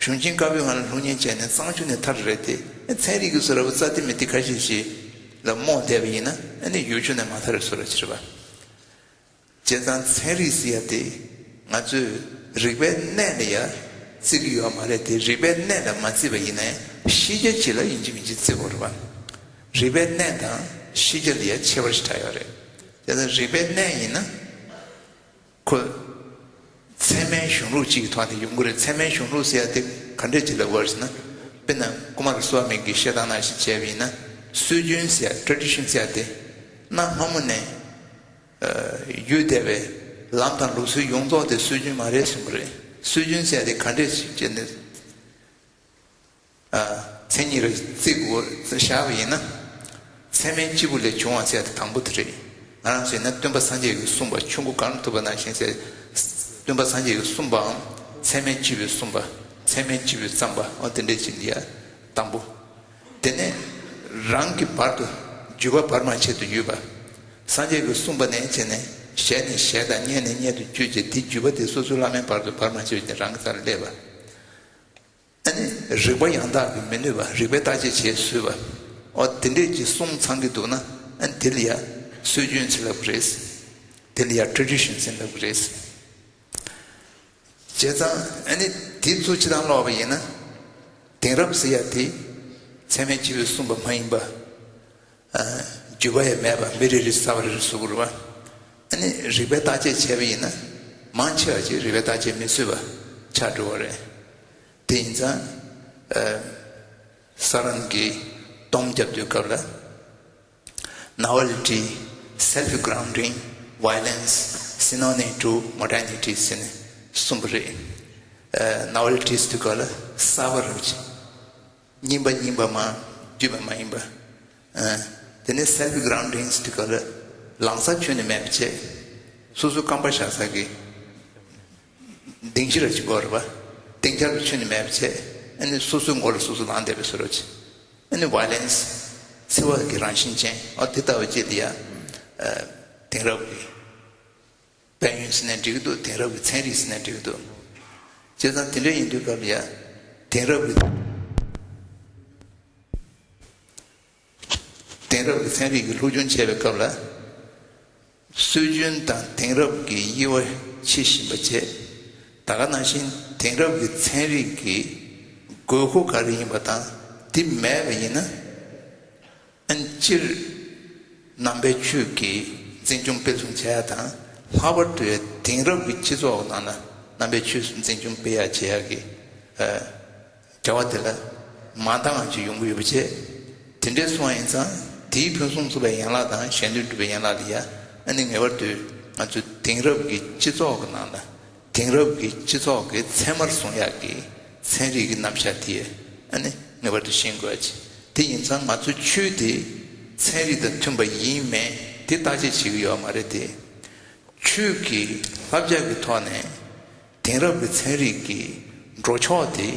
གཞུང་ཆེན་བཀའ་པོད་ལྔ་ལ་སློབ་གཉེར་བྱས་ནས་གཙང་ཆུ་ནས་ཐར་རེད་དེ། ཚན་རིག་གི་བཟོ་འདྲ་བོ་རྩ་དེ་མི་དེ་ཁ་ཤས་ཤིག་ལ་རྨོངས་བསྡད་པ་ཡིན་ན་ཨ་ནི་ཡུལ་ཆུ་ནས་མ་ཐར་བཟོ་འདྲ་ཅིག་རེད་པ། བྱས་ཙང་ཚན་རིག་ཟེར་ཡ་དེ་ང་ཚོས་རིག་པའི་གནས་ལ་ཡ་བརྩི་གི་ཡོད་མ་རེད་དེ། རིག་པའི་གནས་ལ་མ་བརྩིས་པ་ཡིན་ན་ཡང་ཤེས་བྱ་ཅིག་ལ་ཡིན་གཅིག་མིན་གཅིག་བརྩི་དགོས་རེད་པ། རིག་པའི་གནས་དང་ཤེས་བྱ་ལ་ཡ་ཁྱད་པར་ཞིག་ཆགས་ཡོད་རེད། བྱས་ཙང་རིག་པའི་གནས་ཡིན་ན། ཁོ། ཚད་མའི་གཞུང་ལུགས་གཅིག་གི་ཐོག་ནས་ཡོང་གི་རེད། ཚད་མའི་གཞུང་ལུགས་ཟེར་ཡ་དེ་ག་འདྲས་ཅིག་ལབ་དགོས་རེད་ཟེར་ན། དཔེར་ན་ཀུ་མཱ་ར་སུ་ཝཱ་མི་གི་བཤད་སྟངས་ནང་བཞིན་བྱས་པ་ཡིན་ན། སྲོལ་རྒྱུན་ཟེར་ཡ། ཊ་རེ་ཌི་ཤན་ཟེར་ཡ་དེ་གནའ་སྔ་མོ་ནས་ཡོད་བསྡད་པའི་ལམ་དང་ལུགས་སྲོལ་ཡོངས་རྫོགས་དེ་སྲོལ་རྒྱུན་མ་རེད་གསུང་གི་རེད། སྲོལ་རྒྱུན་ཟེར་ཡ་དེ་ག་འདྲས་ཅིག་བྱས་ནས། མཚན་ཉིད་རེ་བརྩི་དགོས་བཞག་པ་ཡིན་ན། ཚད་མའི་སྐྱེས་བུ་ལས་བྱུང་བ་ཟེར་ཡ་དེ་དང་པོ་དེ་རེད། ང་རང་ཚོ་ཡིན་ན་སྟོན་པ་སངས་རྒྱས་ཀྱིས་གསུངས་པ། ཆུ་མགོ་གར་མཐུད་པ་ནང་བཞིན་ཟེར། སྟོན་པ་སངས་རྒྱས་ཀྱིས་གསུངས་པའམ་ཚད་མའི་སྐྱེས་བུས་གསུངས་པ། ཚད་མའི་སྐྱེས་བུས་བརྩམས་པ། འོ་དེ་འདྲས་ཅིག་འདི་ཡ་དང་པོ། དེ་ནས་རང་གི་བར་དུ་བརྒྱུད་པ་བར་མ་ཆད་དུ་ཡོད་པ། སངས་རྒྱས་ཀྱིས་གསུངས་པ་ནས་བྱས་ནས་ཞལ་ནས་ཞལ་དང་སྙན་ནས་སྙན་དུ་བརྒྱུད་བྱས། དེ་བརྒྱུད་པ་དེ་སོ་སོའི་བླ་མའི་བར་དུ་བར་མ་ཆད་དེ་རང་གི་རྩ་ལ་སླེབས་པ། ཨ་ནི་རིགས་པ་ཡང་དག་གིས་མི་གནོད་པ། རིགས་པས་བརྟག་དཔྱད་བྱས་བཟོས་པ། འོ་དེ་འདྲས་ཀྱི་གསུང་ཚང་གི་འདུག་ན། ཨ་ནི་དེ་ལ་ཡ་སྲོལ་རྒྱུན་ཟེར་ལབ་ཀྱི་རེད། དེ་ལ་ཡ་ཊ་རེ་ཌི་ཤན་ཟེར་ལབ་ཀྱི་རེད། བྱས་ཙང་ཨ་ནི་དེ་ཚོ་སྤྱིར་བཏང་ཀློག་པ་ཡིན་ན། དེང་རབས་ཟེར་ཡ་དེ་ཚད་མའི་སྐྱེས་བུས་གསུངས་པ་མ་ཡིན་པ། བརྒྱུད་པ་ཡང་མེད་པ། མི་རེ་རེས་གསར་པ་རེ་རེ་བཟོ་དགོས་རེད་པ། ཨ་ནི་རིགས་པས་བརྟག་དཔྱད་བྱས་པ་ཡིན་ན། མང་ཆེ་བ་ཅིག་རིགས་པས་བརྟག་དཔྱད་མི་བཟོད་པ་ཆགས་འགྲོ་བ་རེད། དེ་ཡིན་ཙང་། ཨ། ས་རཱན་གྱིས་སྡོམ་བརྒྱབ་དུས་སྐབས་ལ། Novelty, self-grounding, violence, synonym to modernity ཟེར་ནས་གསུངས་པ་རེད། ཨ། Novelty ཟེར་དུས་སྐབས་ལ་གསར་པ་རེད་པ་ཅིག་རྙིང་པ་རྙིང་པ་མ། བརྒྱུད་པ་མ་ཡིན་པ། ཨ། དེ་ནས་self grounding ཟེར་དུས་སྐབས་ལ་ལམ་སང་ཁྱོན་ནས་མེད་པ་བྱས། སོ་སོའི་རྐང་པ་བཞག་ས་གི་སྡིངས་གཞི་ར་ཅིག་དགོས་རེད་པ། སྡིངས་ཆ་རུ་ཁྱོན་ནས་མེད་པ་བྱས། ཨ་ནི་སོ་སོའི་མགོ་ལ་སོ་སོ་ལངས་བསྡད་པའི་བཟོ་འདྲ་ཅིག་ཨ་ནི་violence། འཚེ་བ་གི་རང་བཞིན་ཅན། ཨ། དེ་ལྟ་བུ་ཅིག་ལ་ཡ། ཨ། དེང་རབས་ཀྱི་དཔལ་ཡོན་ཟེར་ནའི་འགྲིག་གི་འདུག་དེང་རབས་ཀྱི་ཚན་རིག་ཟེར་ནའི་འགྲིག་གི་འདུག་བྱས་ཙང་དེ་འདྲ་ཡིན་དུས་སྐབས་ལ་ཡ། དེང་རབས་ཀྱི། དེང་རབས་ཀྱི་ཚན་རིག་གི་སློབ་སྦྱོང་བྱེད་པའི་སྐབས་ལ། སྲོལ་རྒྱུན་དང་དེང་རབས་ཀྱི་དབྱེ་བ་ཕྱེ་བཞིན་པ་བྱས། ད་ག་ནང་བཞིན་དེང་རབས་ཀྱི་ཚན་རིག་གི་དགོས་མཁོ་ག་རེ་ཡིན་པ་དང་། དེ་མེད་པ་ཡིན་ན། ཨ་ནི་སྤྱིར་ནང་པའི་ཆོས་ཀྱི་འཛིན་སྐྱོང་སྤེལ་གསུམ་བྱེད་ཡ་དང་། ལྷག་པར་དུ་དེང་རབས་ཀྱི་སྤྱི་ཚོགས་ནང་ལ་ནང་པའི་ཆོས་འཛིན་སྐྱོང་སྤེལ་ཡ་བྱེད་ཡ་གི། ཨ། བྱ་བ་དེ་ལ་མ་འདང་བ་ཅིག་ཡོང་གི་ཡོད་པ་བྱས། དེ་འདྲའི་སོང་བ་ཡིན་ཙང་དེའི་ཕུན་སུམ་ཚོགས་པའི་ཡན་ལག་དང་གཞན་དོན་སྒྲུབ་པའི་ཡན་ལག་ལ་ཡ། ཨ་ནི་ངེས་པར་དུ་ང་ཚོས་དེང་རབས་ཀྱི་སྤྱི་ཚོགས་ཀྱི་ནང་ལ། དེང་རབས་ཀྱི་སྤྱི་ཚོགས་ཀྱི་ཚད་མར་བཟུང་ཡག་གི་ཚན་རིག་གི་རྣམ་གཞག་དེ་ཨ་ནི་ངེས་པར་དུ་ཤེས་དགོས་ཀྱི། དེ་ཡིན་ཙང་ང་ཚོ་ཆོས་དེ་ཚན་རིག་དང་མཐུན་པ་ཡིན་མིན་དེ་བརྟག་དཔྱད་བྱེད་ཀྱི་ཡོད་མ་རེད་དེ། ཆོས་ཀྱི་བསླབ་བྱ་གི་ཐོག་ནས་དེང་རབས་ཀྱི་ཚན་རིག་གི་འགྲོ་ཕྱོགས་དེ།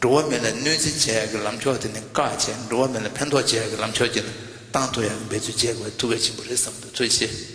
འགྲོ་བ་མི་ལ་གནོད་འཚེ་བྱེད་ཡག་གི་ལམ་ཕྱོགས་དེ་ནས་བཀག་བྱས། འགྲོ་བ་མི་ལ་ཕན་ཐོགས་བྱེད་ཡག་གི་ལམ་ཕྱོགས་ཅིག་ལ་བཏང་ཐུབ་ཡག་གི་འབད་རྩོལ་བྱེད་དགོས་པ་ཐུགས་གལ་ཆེན་པོ་རེད་བསམ་འདུག་ཐུགས་རྗེ་ཆེ།